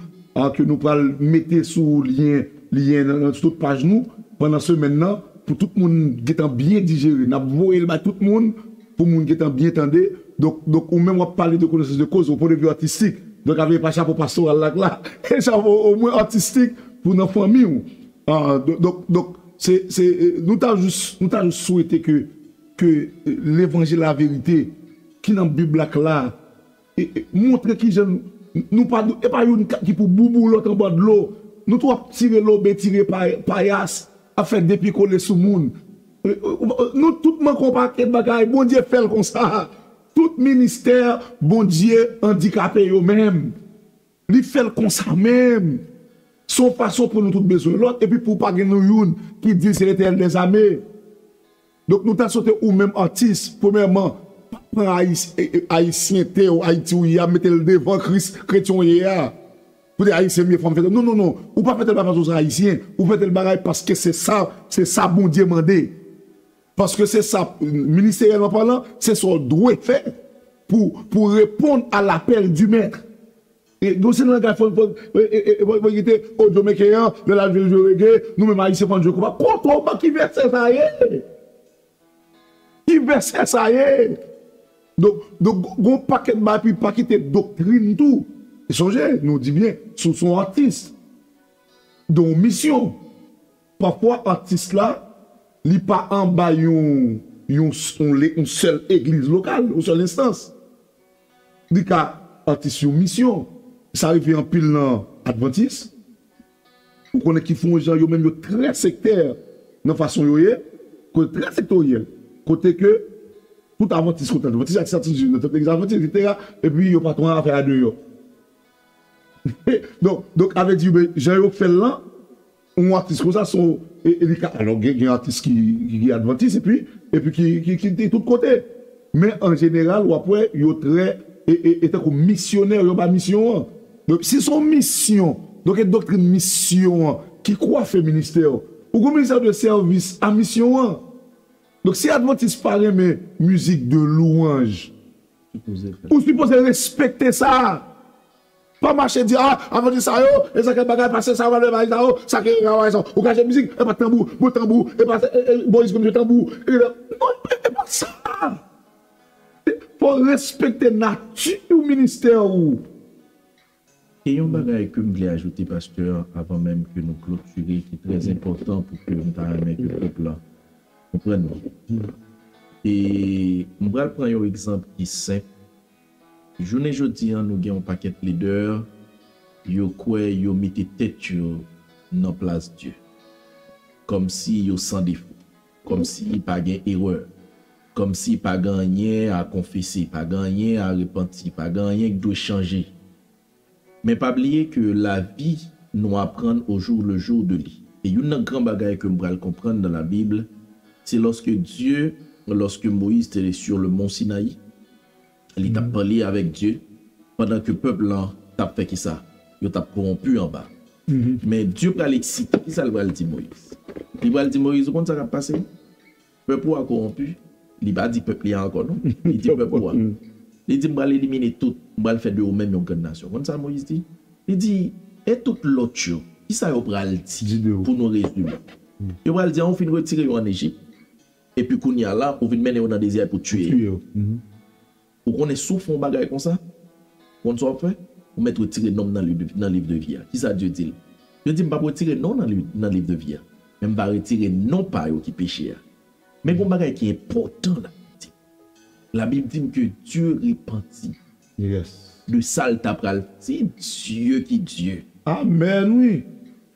ke nou pral mete sou lyen, lyen nan tout paj nou pandan semèn nan, pou tout moun gentan byen dijere. N ap voye l bay tout moun pou moun gentan byen tande. Donk, donk ou menm w ap pale de konesans de koz, o pwen de vi atistik. Donk, avè pa chapo pastoral la k la, e chapo omwen atistik pou nan fanmi w. Donk, donk, se, se, nou ta jis, nou ta jis swete ke, ke levanjil laverite ki nan Bib la k la, montre kijan nou pa, e pa youn ki pou boubou lòt anba dlo. Nou tou ap tire lobe, tire payas, ap fè de pye kole sou moun. Nou tout manke yon pakèt bagay, Bondye fè l konsa. Tout ministè, Bondye andikape yo menm. Li fè l konsa menm. Se yon fason pou nou tout bezwen lòt, epi pou pa gen nou youn ki di se Letènèl dèzame. Donk, nou ta swete ou menm atis, premyèman, pa pran Ayis-, e, e, ayisyente w, Ayiti w ye a, mete l devan Kris kretyen w ye a. Pou di Ayisyen m ye, fò m fè tèl. Non, non, non. Ou pa fè tèl bagay paske w se Ayisyen. Ou fè tèl bagay paske se sa, se sa Bondye mande. Paske se sa, ministeryèlman palan, se sa w dwe fè pou, pou reponn a lapèl di mèt. E, gen yon seri de langaj fò, fò, e, e, e, fò, fò kite, o, Jamayiken an, lè l al jwe, jwe rege, nou menm Ayisyen fò n jwe konpa. Kote w, ki vèsè sa ye? Ki vèsè sa ye? Donk, donk, gen yon pakèt bagay, epi pa kite doktrin tou. E sonje, nou di byen, si w se yon atis, gen yon misyon. Pafwa, atis la, li pa anba yon, yon, yon, le- yon sèl egliz lokal, yon sèl enstans. Li ka atis yon misyon. Sa rive anpil nan advantis. Ou konnen ki fè yon jan yo menm yo trè sektè nan fason yo ye. Kote trè sektoryèl. Kote ke tout advantis, kote advantis, atis, atis, nan tout legliz advantis, etsetera. Epi yo pa tro afè a deyò. Donk, donk, avè di, ben, jan yo fè l lan, yon atis konsa, se yon, e, e li ka, alò, gen, gen atis ki, ki, ki advantis, epi, epi ki, ki, ki, ki tout kote. Men, an jeneral, w ap wè, yo trè, e, e, e tankou misyonè, yo ba misyon an. Donk, si se yon misyon, donk, e doktrin misyon an, ki kwafe ministè, ou gen ministè de sèvis a misyon an. Donk, si advantis pa renmen mizik de louwanj, ou sipoze respekte sa. Pa mache di, ah, avan di sa yo, e sa ke bagay pase sa, bagay sa yo, sa ke bagay sa. Ou kache mizik, e pa tanbou, bon tanbou, e pa, e, e, Moyiz konn jwe tanbou. E, non, e, e pa sa. Fò respekte nati ou ministè ou. E yon bagay ke m vle ajoute, pastè, avan menm ke nou klotire, ki trè enpòtan pou ke m ta renmen ke pèp la konprann nou. E m pral pran yon egzanp ki senp. Jounen jodi a, nou gen yon pakèt lidè, yo kwè yo mete tèt yo nan plas Dye. Kòmsi yo san defo, kòmsi pa gen erè, kòmsi pa gen anyen a konfese, pa gen anyen a repanti, pa gen anyen ki dwe chanje. Men pa bliye ke lavi nou aprann au jour le jour de li. E youn nan gran bagay ke m pral konprann nan Labib, se lòske Dye, lòske Moyiz te sur le mont Sinaï, li t ap pale avèk Dye, pandan ke pèp lan t ap fè kisa? Yo t ap kowonpi anba. Men Dye pral eksite, kisa l pral di Moyiz? Li pral di Moyiz, ou konn sa k ap pase? Pèp ou a kowonpi. Li pa di pèp li a ankò non. Li di pèp ou a. Li di, m pral elimine tout, m pral fè de ou menm yon grann nasyon. Konn sa Moyiz di? Li di, e tout lòt yo, kisa yo pral di pou nou rezime? Yo pral di, an, ou fin retire yo ann Ejip, epi kounye a la, ou vin mennen yo nan dezè pou tiye yo. Ou konnen si w fè yon bagay konsa, ou konn sa w ap fè? Ou mèt retire non m nan liv de, nan liv de vi a. Kisa Dye di l? Dye di, m p ap retire non w nan liv, nan liv de vi a. Men m va retire non pa yo ki peche a. Men gen yon bagay ki enpòtan la. Labib di m ke Dye repanti de sa l ta pral fè. Se Dye ki Dye. Amèn, wi.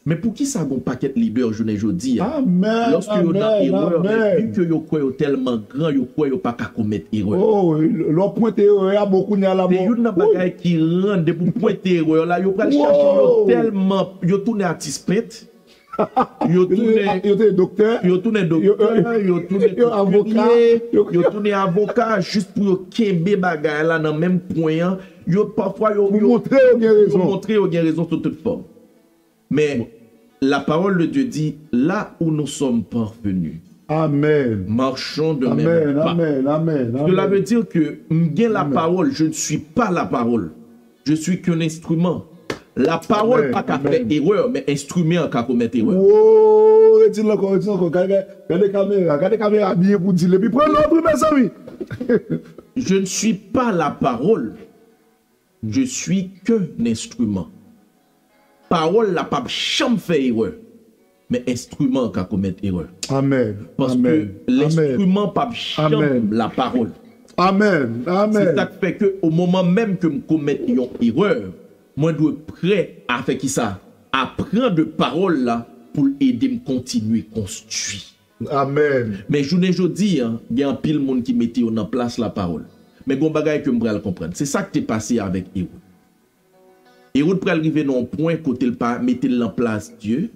Men poukisa gen yon pakèt lidè jounen jodi a, lòske yo nan erè, men vi ke yo kwè yo tèlman gran, yo kwè yo pa ka komèt erè? Oh, lè w pwente erè a, bon, kounye a la, bon. Se youn nan bagay ki rann, depi w pwente erè la, yo pral chache yo tèlman, yo tounen atis pent. Yo tounen, yo tounen doktè, yo tounen doktè, yo tounen avoka, yo tounen avoka, jis pou yo kenbe bagay la nan menm pwen an. Yo, pafwa, yo, yo montre yo gen rezon sou tout fòm. Men, la parole de Dieu dit, là où nous sommes parvenus, Amen. Marchons de même pas. Amen, amen, amen. Cela veut dire que m gen la parole, je ne suis pas la parole. Je suis qu'un instrument. La parole pa ka fè erè, men enstriman an ka komèt erè. Wow, redi l ankò, redi l ankò. Gade, gade, gade kamera, gade kamera byen pou di l. Epi pran lòd wi, mezanmi. Je ne suis pas la parole. Je suis qu'un instrument. Pawòl la p ap janm fè erè, men enstriman an ka komèt erè. Amèn. Paske lenstriman p ap janm lapawòl. Amèn. Amèn. Se sa k fè ke o moman menm ke m komèt yon erè, mwen dwe prè a fè kisa? A pran de pawòl la pou l ede m kontinye konstwi. Amèn. Men jounen jodi a, gen anpil moun ki mete yo nan plas lapawòl. Men gen yon bagay ke m pral konprann. Se sa k te pase avèk Ewòd. Ewòd pral rive nan yon pwen kote l pa mete l nan plas Dye.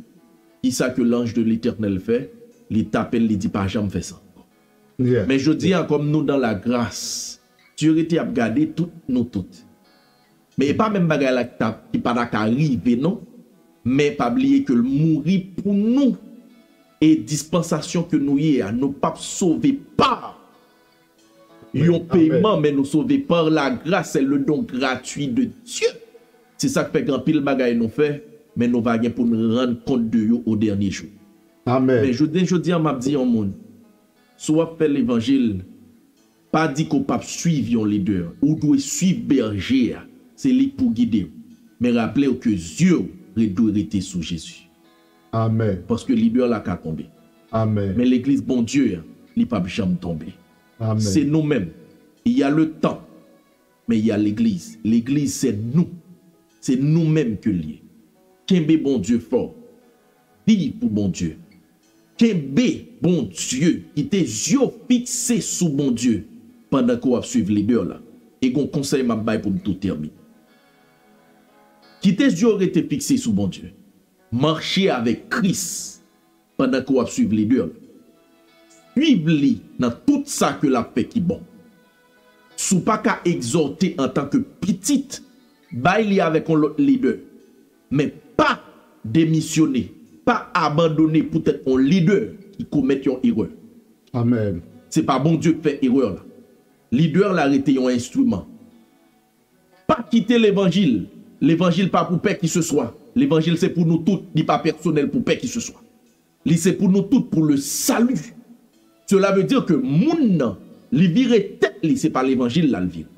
Kisa ke l'ange de l'Éternel fè? Li tape l, li di, "Pa janm fè sa ankò." Men jodi a, kòm nou dan lagras, Dye rete ap gade tout nou tout. Men e pa menm bagay la ki ta, ki pa ta ka rive, non. Men pa bliye ke l mouri pou nou. E dispansasyon ke nou ye a, nou p ap sove pa yon peman, men nou sove par la grâce, c'est le don gratuit de Dieu. Se sa k fè gen anpil bagay nou fè, men nou va gen pou n rann kont de yo o dènye jou. Men jounen jodi a, m ap di yon moun, si w ap fè levanjil, pa di ke w p ap swiv yon lidè. Ou dwe swiv bèje a. Se li k pou gide w. Men raple w ke zye w re-, dwe rete sou Jezi. Paske lidè la ka tonbe. Men legliz Bondye a, li p ap janm tonbe. Se nou menm. Il y a le temps, men il y a legliz. Legliz, se nou. Se nou menm ke l ye. Kenbe Bondye fò. Viv pou Bondye. Kenbe Bondye. Kite zye w fikse sou Bondye pandan ke w ap swiv lidè la. E gon konsèy m ap bay pou m tou tèmine. Kite zye w rete fikse sou Bondye. Mache avèk Kris pandan ke w ap swiv lidè la. Swiv li nan tout sa ke l ap fè ki bon. Si w pa ka egzòte antanke pitit, bay li avèk yon lòt lidè. Men pa demisyone, pa abandone poutèt yon lidè ki komèt yon erè. Se pa Bondye k fè erè la. Lidè la rete yon enstriman. Pa kite levanjil. Levanjil pa pou pèkiseswa. Levanjil se pou nou tout. Li pa pèsonèl pou pèkiseswa. Li se pou nou tout, pour le salut. Cela veut dire que moun nan, li vire tèt li, se pa levanjil la l vire.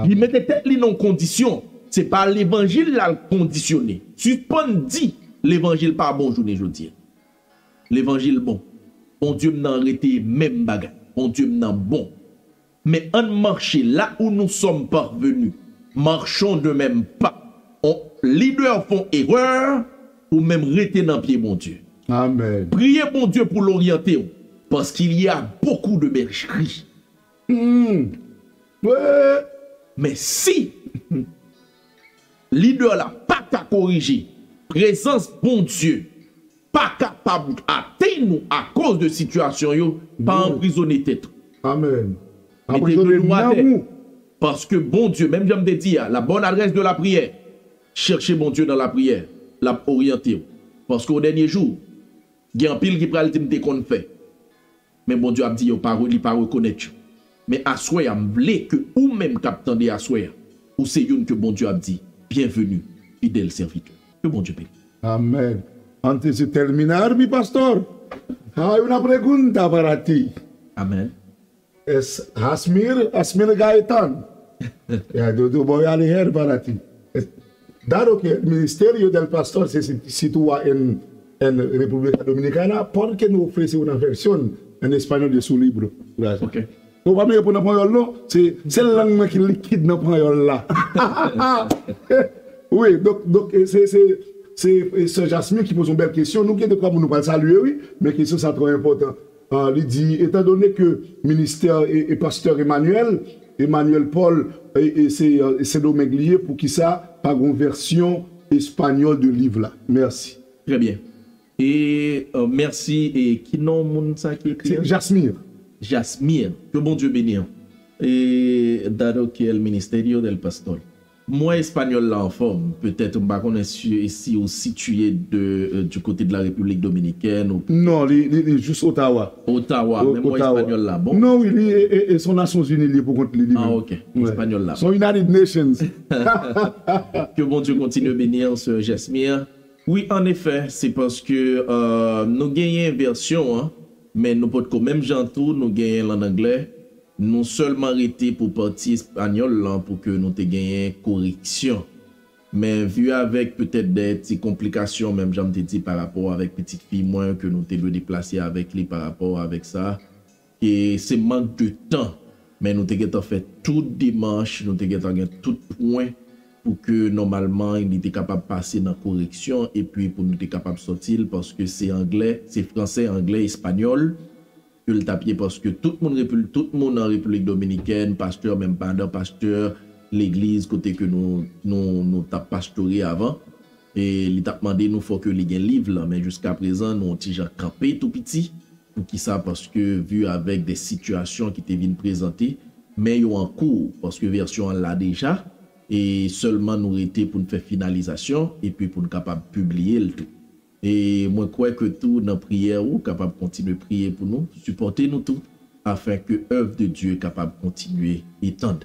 Li mete tèt li nan yon kondisyon, se pa levanjil la l kondisyone. Sispann di levanjil pa bon jounen jodi a. Levanjil bon. Bondye m nan rete menm bagay. Bondye m nan bon. Men ann mache là où nous sommes parvenus. Marchons de même pas. On lidè fè yon erè, ou menm rete nan pye Bondye. Priye Bondye pou l oryante w, paske il y a beaucoup de bergeries. Men si lidè la pa ka korije, prezans Bondye pa kapab atenn ou akoz de sitiyasyon yo, pa anprizone tèt ou. Mete jenou atè. Paske Bondye, menm jan m te di a, la bonne adresse de la prière, chèche Bondye nan lapriyè, l ap oryante w. Paske o dènye jou, gen anpil ki pral di m te konn fè. Men Bondye ap di yo pa, li pa rekonèt yo. Men aswè a, m vle ke ou menm k ap tande aswè a, ou se youn ke Bondye ap di, bienvenue, fidèle serviteur. Ke Bondye beni. Amèn. Antes de terminar, mi pastor, hay una pregunta para ti. Amèn. Es Jasmir, Jasmir Gaetan. Ya, do, do voy a leer para ti. Es, dado que el ministerio del pastor se si-, sitúa en, en República Dominicana, ¿por qué no ofrece una versión en español de su libro? Gracias. Ok. Ou pa mete pou nan panyòl non, se sèl lang mwen ki likid nan panyòl la. Wi, donk, donk, e, se, se, se, e, sè Jasmine ki poze yon bèl kesyon. Nou gen de twa moun nou pral salye, wi, men kesyon sa trè enpòtan. Ah, li di, étant donné que ministè e, e pastè Emmanuel, Emmanuel Paul, e, e se, e, Sendomeng li ye, poukisa pa gon vèsyon espanyòl de liv la? Mèsi. Trè byen. E, euh, mèsi. E ki non moun sa ki ekri? Se Jasmine. Jasmine. Ke Bondye beni w. E dado que el ministerio del pastor. M wè espanyòl la anfòm. Petèt, m pa konnen si, si ou sitiye de, euh, du côté de la République dominicaine ou... Non, li, li, li jis Ottawa. Ottawa, men m wè espanyòl la bon. Non, wi, li, e, e, e se yon Nasyonzini li ye pou kont li, li menm. Ah, ok. Espanyòl la bon. Se yon United Nations. Ke Bondye kontinye beni w, sè Jasmine. Wi, annefè, se paske, euh, nou genyen vèsyon an, men nou potko menm jan tou, nou genyen l ann anglè. Nou sèlman rete pou pati espanyòl lan pou ke nou te genyen koreksyon. Men vi avèk petèt de ti konplikasyon, menm jan m te di pa rapò avèk pitit fi mwen ke nou te dwe deplase avèk li pa rapò avèk sa, e se mank de tan. Men nou te gentan fè tout demach, nou te gentan gen tout pwen pou ke nòmalman li te kapab pase nan koreksyon epi pou nou te kapab sòti l, paske se anglè, se fransè, anglè, espanyòl ke l t ap ye, paske tout moun Repil-, tout moun an Repiblik Dominikèn, pastè, menm madan pastè, legliz kote ke nou, nou, nou t ap pastore avan. E li t ap mande nou fò ke li gen liv lan, men jiskaprezan, nou yon ti jan kanpe tou piti. Poukisa? Paske, vi avèk de sitiyasyon ki te vin prezante, men yo an kou, paske vèsyon an la deja, e sèlman nou rete pou n fè finalizasyon, epi pou n kapab pibliye l tou. E mwen kwè ke tou nan priyè ou kapab kontinye priye pou nou, sipòte nou tou, afin ke œuvre de Dieu kapab kontinye etann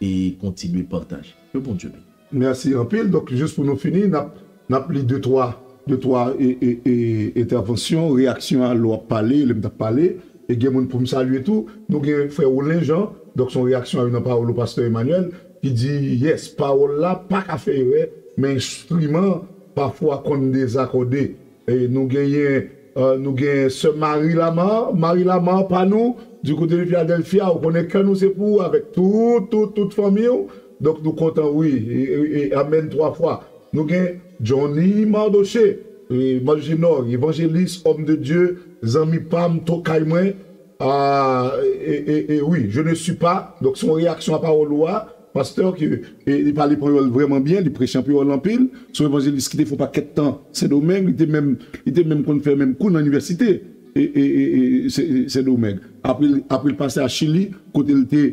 e kontinye pataje. Ke Bondye beni. Mèsi anpil. Donk, jis pou nou fini, n ap, n ap li de twa, de twa e, e, e, entèvansyon, reyaksyon a lè w ap pale, lè m t ap pale. E gen moun pou m salye tou. Nou gen frè Rolen Jean, donk se yon reyaksyon a youn nan pawòl ou, pastè Emmanuel, ki di, yes, pawòl la pa ka fè erè, men enstriman pafwa konn dezakòde. E nou genyen, euh, nou genyen sè Marie Lamar, Marie Lamar pa nou, du côté de Philadelphia, ou konnen kè nou se pou ou avèk tout, tout, tout fanmi w. Donk nou kontan, wi, e, e, e, amèn twa fwa. Nou gen Johnny Mardoché, e, Mardoché Nò, evanjelis, homme de Dieu, zanmi pa m, tokay mwen. Ah, e, e, e, wi, je ne suis pas. Donk, se yon reyaksyon a pawòl ou a, pastè, ke, e, li pale panyòl vrèman byen, li preche an kreyòl anpil. Se yon evanjelis ki te fè yon pakèt tan Sendomeng, li te menm, li te menm konn fè menm kou nan inivèsite, e, e, e, e, Se-, Sendomeng. Apre, apre l pase a Chili, kote l te,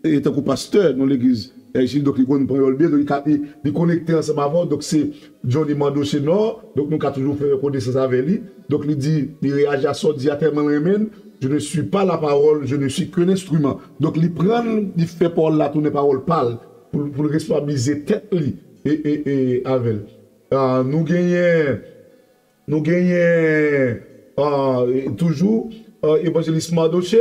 e, tankou pastè nan legliz, e, Chili, donk li konn panyòl byen, donk li ka, li, li konekte ansanm avè w, donk se Johnny Mardoché Nò, donk nou ka toujou fè konesans avè li. Donk li di, li reyaji a sa w di a, tèlman l renmen l, je ne suis pas la parole, je ne suis qu'un instrument. Donk li pran l, li fè pawòl la tounen pawòl pa l, pou, pou l responsabilize tèt li e, e, e avè l. Ah, nou genyen, nou genyen, ah, e toujou, ah, evanjelis Mardoché,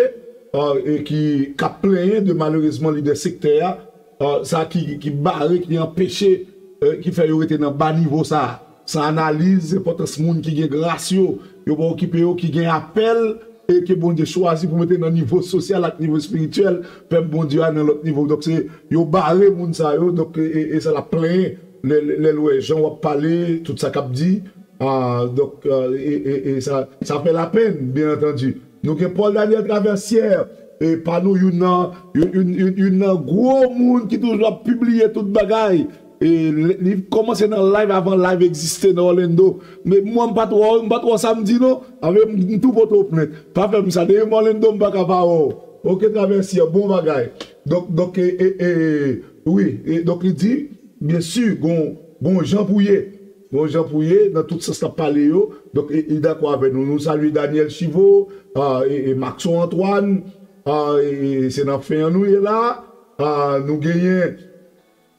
ah, e ki, k ap plenyen de malerezman lidè sektè a, ah, sa ki, ki bare, ki anpeche, eh, ki fè yo rete nan ba nivo sa a. San analiz enpòtans moun ki gen gras yo, yo pa okipe yo, ki gen apèl, e ke Bondye chwazi pou mete nan nivo sosyal ak nivo espirityèl, pèp Bondye a nan lòt nivo. Donk, se, yo bare moun sa yo, donk, e, e, e sa l ap plenyen lè, lè, lè l wè jan w ap pale, tout sa k ap di. Ah, donk, euh, e, e, e sa, sa fè lapenn, byen antandi. Nou gen Paul Daniel Traversière, e pa nou youn nan, youn, youn, youn, youn nan gwo moun ki toujou ap pibliye tout bagay. E li, li kòmanse nan live avan live egziste nan Orlando. Men mwen, m pa twò, m pa twò sa m di non. Avè m, m tou pote w plent. Pa fè m sa. Depi m Orlando, m pa ka pa wè w. Oke, Traversière, bon bagay. Donk, donk, e, e, e, wi, e, donk li di, byen si, gon, gon jan pou ye. Gon jan pou ye, nan tout sans n ap pale yo. Donk, e, e dakò avè nou. Nou salye Daniel Chivo, ah, e, e Maxon Antoine, ah, e, e se nan fen an nou ye la. Ah, nou genyen,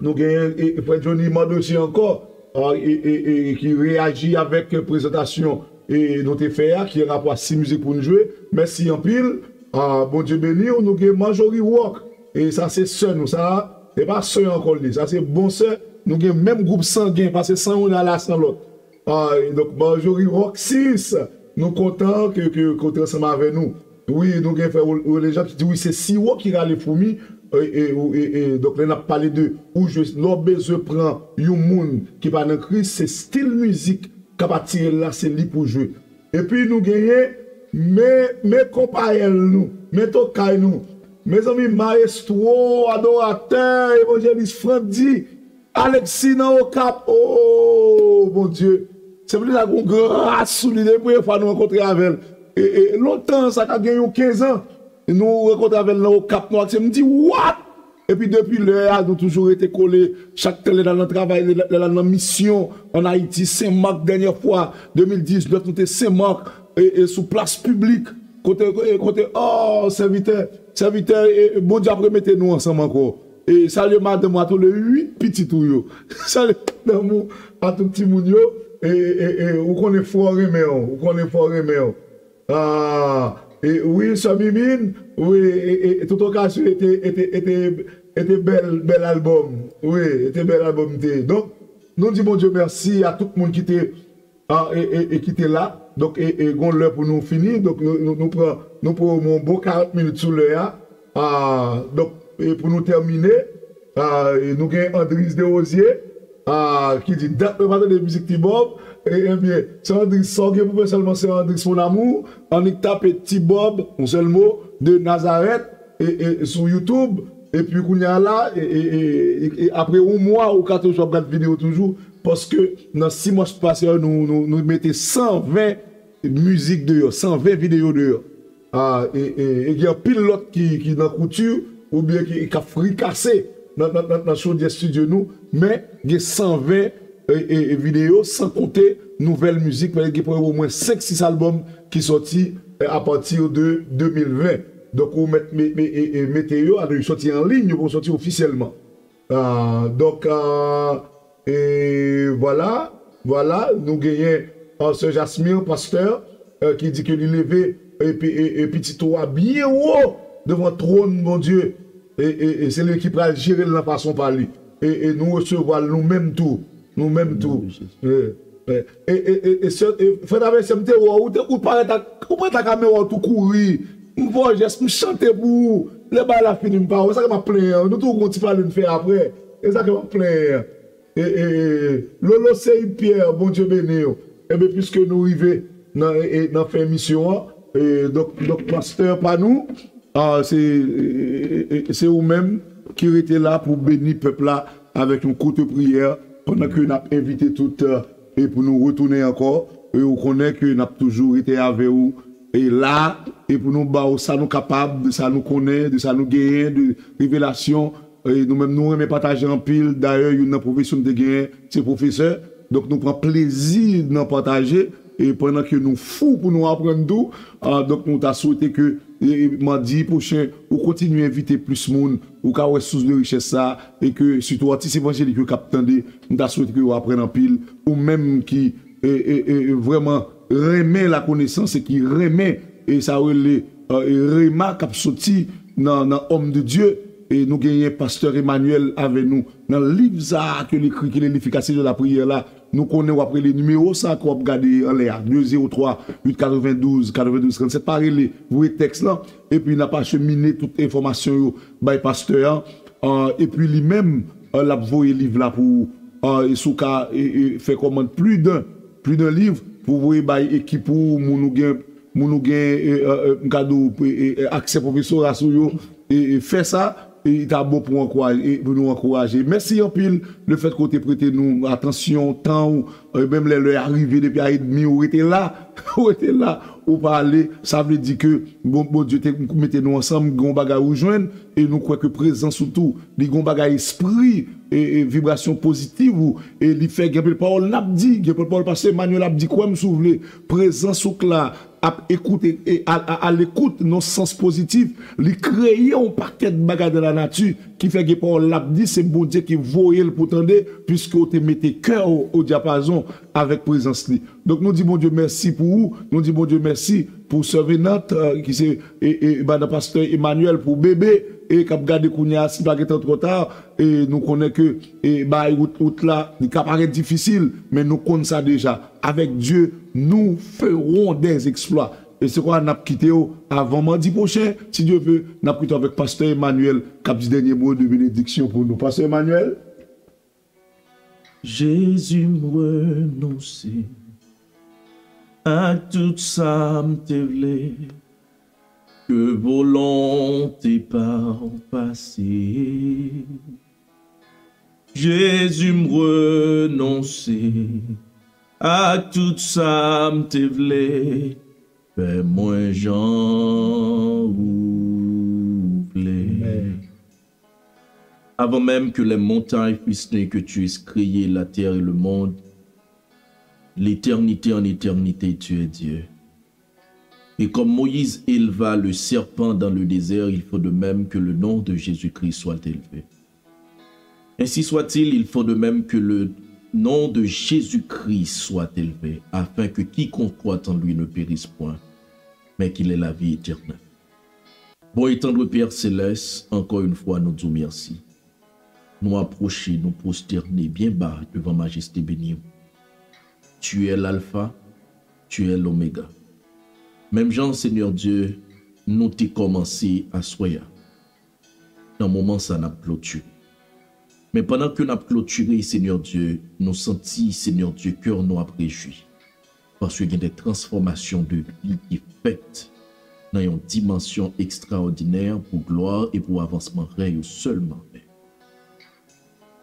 nou genyen, e, e frè Johnny Mardoché ankò, ah, e, e, e, ki reyaji avèk prezantasyon, e, nou te fè a, ki rapò a si mizik pou n jwe. Mèsi anpil. Ah, Bondye beni w. Nou gen Marjorie Rock. E sa se sè nou. Sa, se pa sè ankò l ye. Sa se bon sè. Nou gen menm gwoup sangen, paske san youn ale a san lòt. Ah, e donk, Marjorie Rock sis, nou kontan ke, ke, ke w te ansanm avè nou. Wi, nou gen frè Rolen Jean ki di, wi, se siwo ki rale foumi. E, e, e, e, donk, lè n ap pale de ou jwe, lè w bezwen pran yon moun ki pa nan Kris, se stil mizik k ap atire l la, se li pou jwe. Epi nou genyen, men, men konpayèl nou, men tokay nou. Mezanmi, mayestwo, adoratè, evanjelis Frandy, Alexis nan Okap, oh, Bondye. Se pou di sa gon gras sou li, depi premye fwa nou rankontre avè l. E, e, lontan, sa ka gen yon kenz an, nou rankontre avè l nan Okap, nou aksepte, m di, what? Epi depi lè a, nou toujou rete kole, chak tan lè n al nan travay, lè, lè n al nan misyon, ann Ayiti, Sen Mak, dènyè fwa, de mil diznèf, nou te Sen Mak, e, e sou plas piblik, kote, e, kote, oh, sèvitè, sèvitè, e, e, Bondye ap remete nou ansanm ankò. E salye madanm ou a tou le uit pitit ou yo. Salye madanm ou a tout timoun yo. E, e, e, ou konnen fò renmen w. Ou konnen fò renmen w. Ah, e, wi, sè Mimine, wi, e, e, e, tout okazyon ete, ete, ete, ete bèl, bèl albòm. Wi, ete bèl albòm te. Donk, nou di Bondye mèsi a tout moun ki te ah, e, e, e ki te la. Donk, e, e, gon lè pou nou fini. Donk, nou, nou, nou pran, nou pran yon bon karant minit sou lè a. Ah, donk, e pou nou tèmine, ah, e nou gen Andris Desrosiers, ah, ki di, dat mwen pa tande mizik Ti Bob. E, ebyen, se Andris, sa w gen pou fè sèlman, se Andris, mon amour. Annik tape Ti Bob, yon sèl mo, de Nazareth, e, e, sou YouTube. Epi kounye a la, e, e, e, e, e apre yon mwa, ou ka toujou ap gade videyo toujou, paske nan sis mwa pase yo, nou, nou, nou mete san ven mizik deyò, san ven videyo deyò. Ah, e, e, e gen anpil lòt ki, ki nan kouti, oubyen ki, k ap frikase nan, nan, nan, nan chodyè estidyo nou, men gen san ven e, e, e videyo, san konte nouvèl mizik, paske gen omwen senk, sis albòm ki sòti, e, apati de de mil ven. Donk, ou mèt me, me, e, e, mete yo, alò, yo sòti an liy, yo poko sòti ofisyèlman. Ah, donk, ah, e vwala, vwala, nou genyen, ah, Sè Jasmine, pastè, eh, ki di ke li leve, e, pi- e, e pitit ou a byen wo devan twòn Bondye. E, e, e se li ki pral jere l nan fason pa li. E, e nou resevwa l nou menm tou. Nou menm tou. E, e, e, e, e, sè, e, frè Tavèsè, m te wè w, ou te, ou parèt ak, ou parèt ak kamera w tou kouri. M fè w jès, m chante pou ou. Lè bagay la fini, m pa wè. Sa ke m ap plenyen an. Nou tou gon ti pale n fè apre. E sa ke m ap plenyen an. E, e, e, Lolo Seyid Pierre, Bondye beni w. Ebyen, piske nou rive nan, e, e, nan fen emisyon an, e, donk, donk, pastè pa nou, ah, se, e, e, e, se ou menm ki rete la pou beni pèp la avèk yon kout priyè, pandan ke n ap envite tout, e, pou nou retounen ankò. E ou konnen ke n ap toujou rete avè ou, e la, e pou nou ba w sa nou kapab, de sa nou konnen, de sa nou genyen, de revelasyon. E nou menm, nou renmen pataje anpil. Dayè, youn nan pwofesyon m te genyen, se pwofesè. Donk, nou pran plezi nan pataje. E pandan ke nou fou pou nou aprann tou, ah, donk, nou ta swete ke, e, e, madi pwochen, ou kontinye envite plis moun, ou ka wè sous de richès sa, e ke sitou atis evanjelik yo k ap tande, m ta swete ke yo aprann anpil, ou menm ki, e, e, e, e, vrèman renmen lakonesans e ki renmen, e sa rele, e, e, rema k ap soti nan, nan òm de Dye. E nou genyen pastè Emmanuel avè nou nan liv sa a ke l ekri, ki rele Lefikasite de la Priyè la. Nou konnen w ap rele nimewo sa a ke w ap gade anlè a, de zewo twa uit katrevendouz katrevendouz trannsèt. Pa rele, voye tèks lan. Epi n ap achemine tout enfòmasyon yo bay pastè a. Ah, epi li menm, ah, l ap voye liv la pou ou. Ah, e si w ka, e, e, fè kòmand pli dan, pli dan liv pou voye bay ekip ou, moun ou gen, moun ou gen, e, e, e, m ka di w, e, e, e, aksè pwofesora sou yo, e, e, fè sa, e, ta bon pou ankouraje, e, pou nou ankouraje. Mèsi anpil, lefètke w te prete nou atansyon, tan w, e, menm lè lè a rive, depi a edmi, ou rete la, ou rete la, ou pa ale, sa vle di ke, bon, Bondye te mete nou ansanm, gen yon bagay ou jwenn, e nou kwè ke prezans ou tou, li gen yon bagay espri, e, e vibrasyon pozitiv ou, e li fè gen anpil pawòl n ap di, gen anpil pawòl pastè Emmanuel ap di, kwè m si w vle, prezans ou k la, ap ekoute, e a, a, a lekout, nan sans pozitif, li kreye yon pakèt bagay nan lanati, ki fè gen pawòl l ap di, se Bondye ki voye l pou tande, piske w te mete kè w o dyapazon avèk prezans li. Donk, nou di Bondye mèsi pou ou, nou di Bondye mèsi pou sè Venant, eh, ki se, e, e, madan pastè Emmanuel, pou bebe, e k ap gade kounye a, si pa gentan twò ta, e nou konnen ke, e, bay wout, wout la, li ka parèt difisil, men nou konn sa deja. Avec Dieu, nous ferons des exploits. E se konsa n ap kite w avan madi pwochen, si Dye ve, n ap kite w avèk pastè Emmanuel, k ap di dènye mo de benediksyon pou nou. Pastè Emmanuel? Jezi, m renonse ak tout sa m te vle, ke volonte pa w pase. Jezi, m renonse ak tout sa m te vle, fè mwen jan ou vle. Amen. Avant même que les montagnes fussent nées, que tu aies créé la terre et le monde, l'éternité en éternité, tu es Dieu. Et comme Moïse éleva le serpent dans le désert, il faut de même que le nom de Jésus-Christ soit élevé. Ainsi soit-il, il faut de même que le nom de Jésus-Christ soit élevé, afin que quiconque croit en lui ne périsse point, mais qu'il ait la vie éternelle. Bon et tendre Père Céleste, encore une fois, nou di w mèsi. Nou apwoche, nou pwostène byen ba devan majeste beni w. Tu es l'Alpha, tu es l'Oméga. Menm jan, Senyè Dye, nou te kòmanse aswè a, nan moman sa n ap klotire. Men pandan ke n ap klotire, Senyè Dye, nou santi, Senyè Dye, kè nou ap rejwi. Paske gen de transfòmasyon de vi ki fèt nan yon dimansyon ekstraòdinè pou glwa e pou avansman rèy ou sèlman, Pè.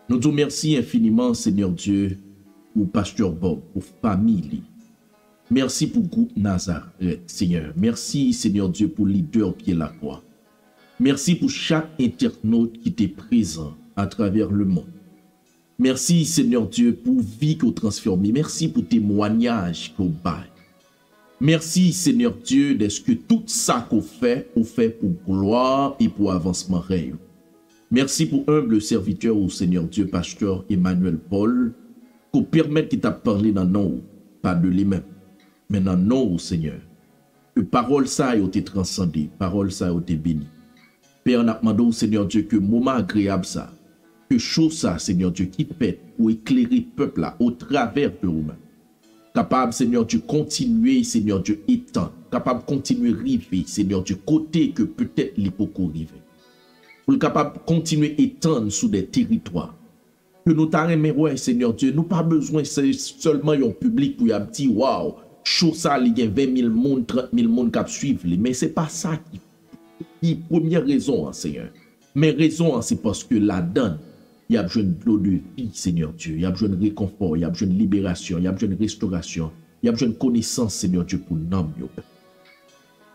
Nou di w mèsi enfiniman, Senyè Dye, pou Pastè Bob, pou fanmi li. Mèsi pou gwoup Nazarèt, Senyè. Mèsi, Senyè Dye, pou lidè Pye Lakwa. Mèsi pou chak entènot ki te prezan atravè lemonn. Mèsi, Senyè Dye, pou vi ke w transfòme. Mèsi pou temwayaj ke w bay. Mèsi, Senyè Dye, dèske tout sa ke w fè, ou fè pou glwa e pou avansman rèy ou. Mèsi pou enb sèvitè ou, Senyè Dye, Pastè Emmanuel Paul, ke w pèmèt ki t ap pale nan non ou, pa de li menm, men nan non ou, Senyè. Ke pawòl sa yo te transande, pawòl sa yo te beni. Pè, n ap mande w, Senyè Dye, ke moman agreyab sa, ke cho sa, Senyè Dye, ki fèt pou eklere pèp la otravè de ou menm, kapab, Senyè Dye, kontinye, Senyè Dye, etann, kapab kontinye rive, Senyè Dye, kote ke petèt li poko rive. Pou l kapab kontinye etann sou de teritwa ke nou ta renmen wè, Senyè Dye. Nou pa bezwen se sèlman yon piblik pou y ap di, "Waw, cho sa, li gen ven mil moun, trant mil moun k ap swiv li." Men se pa sa ki, ki premye rezon an, Senyè. Men rezon an, se paske ladann, y ap jwenn dlo de vi, Senyè Dye. Y ap jwenn rekonfò, y ap jwenn liberasyon, y ap jwenn restorasyon, y ap jwenn konesans, Senyè Dye, pou nanm yo.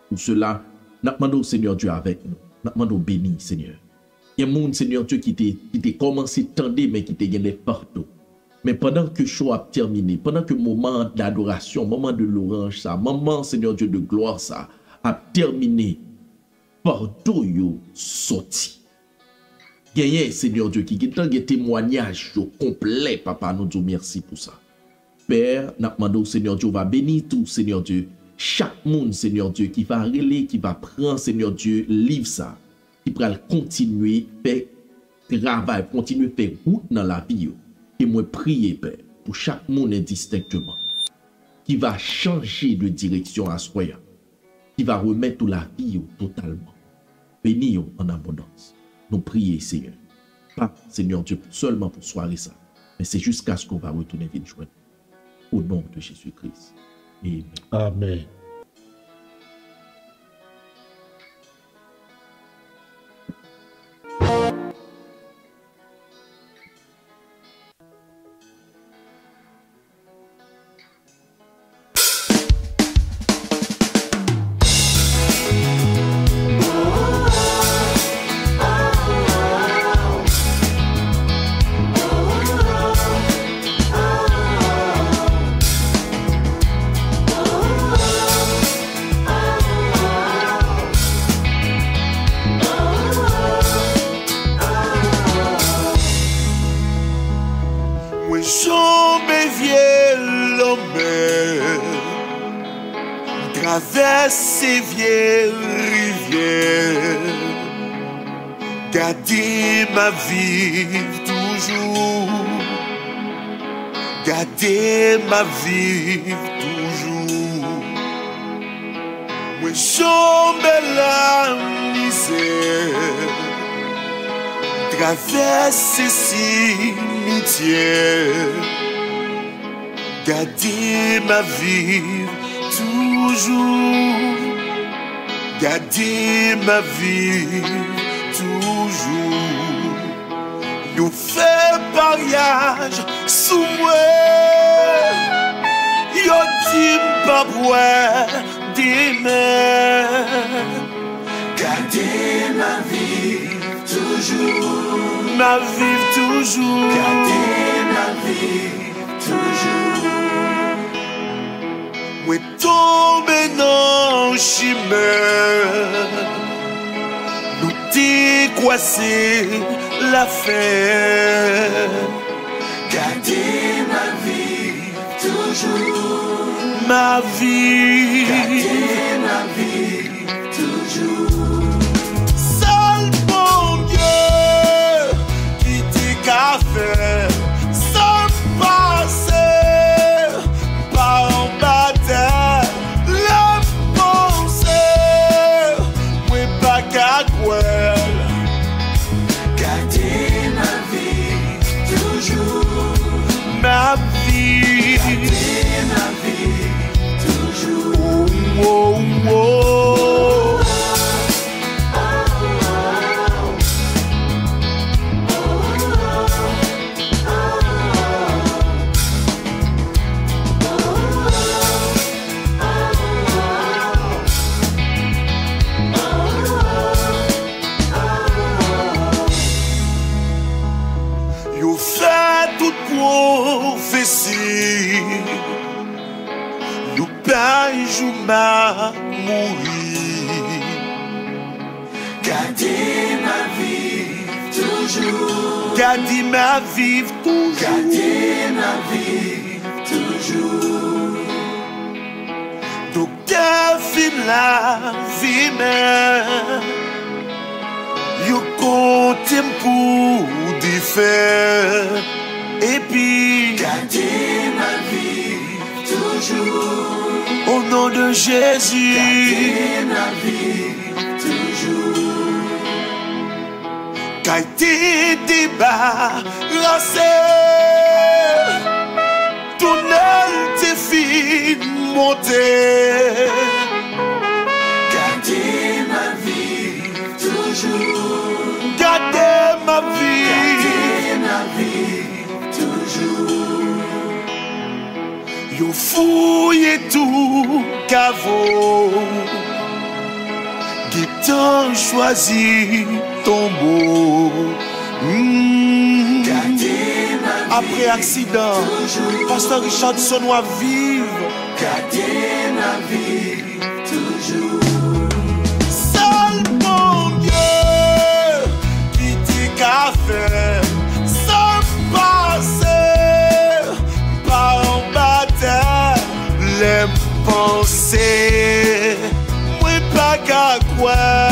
Pou sela, n ap mande w, Senyè Dye, avèk nou. N ap mande w beni, Senyè. Gen moun, Senyè Dye, ki te, ki te kòmanse tande, men ki te gen de fado. Men pandan ke cho ap tèmine, pandan ke moman dadorasyon, moman de loranj sa, moman, Senyè Dye, de glwa sa ap tèmine, fado yo soti. Genyen, Senyè Dye, ki gentan gen temwayaj yo konplè, Papa, nou di w mèsi pou sa. Pè, n ap mande w, Senyè Dye, w va beni tou, Senyè Dye, chak moun, Senyè Dye, ki va rele, ki va pran, Senyè Dye, liv sa, ki pral kontinye fè travay, kontinye fè wout nan lavi yo. E mwen priye, Pè, pou chak moun endistenkteman, ki va chanje de direksyon aswè a, ki va remèt ou lavi yo totalman. Beni yo an abondans. Nou priye, Senyè. Pa, Senyè Dye, sèlman pou sware sa, men se jiskaske w va retounen vin jwenn. Au nom de Jésus-Christ. Amen. Amen. Mwen janbe vye lanmè, m travèse vye rivyè. Gade m ap viv toujou. Gade m ap viv toujou. Mwen janbe lamizè, travèse simityè. Gade m ap viv toujou. Gade m ap viv toujou. Yo fè paryaj sou mwen. Yo di m p ap wè demen. Gade m ap viv toujou. M ap viv toujou. Gade m ap viv toujou. Mwen tonbe nan chimen. Nou te kwase lafen. Gade m ap viv toujou. M ap viv. Gade m ap viv toujou. Sèl Bondye ki te ka fè sa m pase. Pa anba tè, lè m panse, mwen pa ka kwè l. Gade m ap viv toujou. M ap viv. Gade m ap viv toujou. Oh, oh, oh. Pwofesi, nou pa yon jou m ap mouri. Gade m ap viv toujou. Gade m ap viv toujou. Gade m ap viv toujou. Doktè fin lavi men yo konte m pou defè. Epi gade m ap viv toujou. O non de Jezi. Gade m ap viv toujou. Kay te debarase, tounèl te fin monte. Gade m ap viv toujou. Gade m ap viv. Gade m ap viv toujou. Yo fouye tou kavo. Gentan chwazi tonbo. Mm. Apre aksidan, Pastè Richardson w ap viv. Gade m ap viv toujou. Sèl Bondye ki te ka fè sa m pase. M pa anba tè lè m panse. Mwen pa ka kwè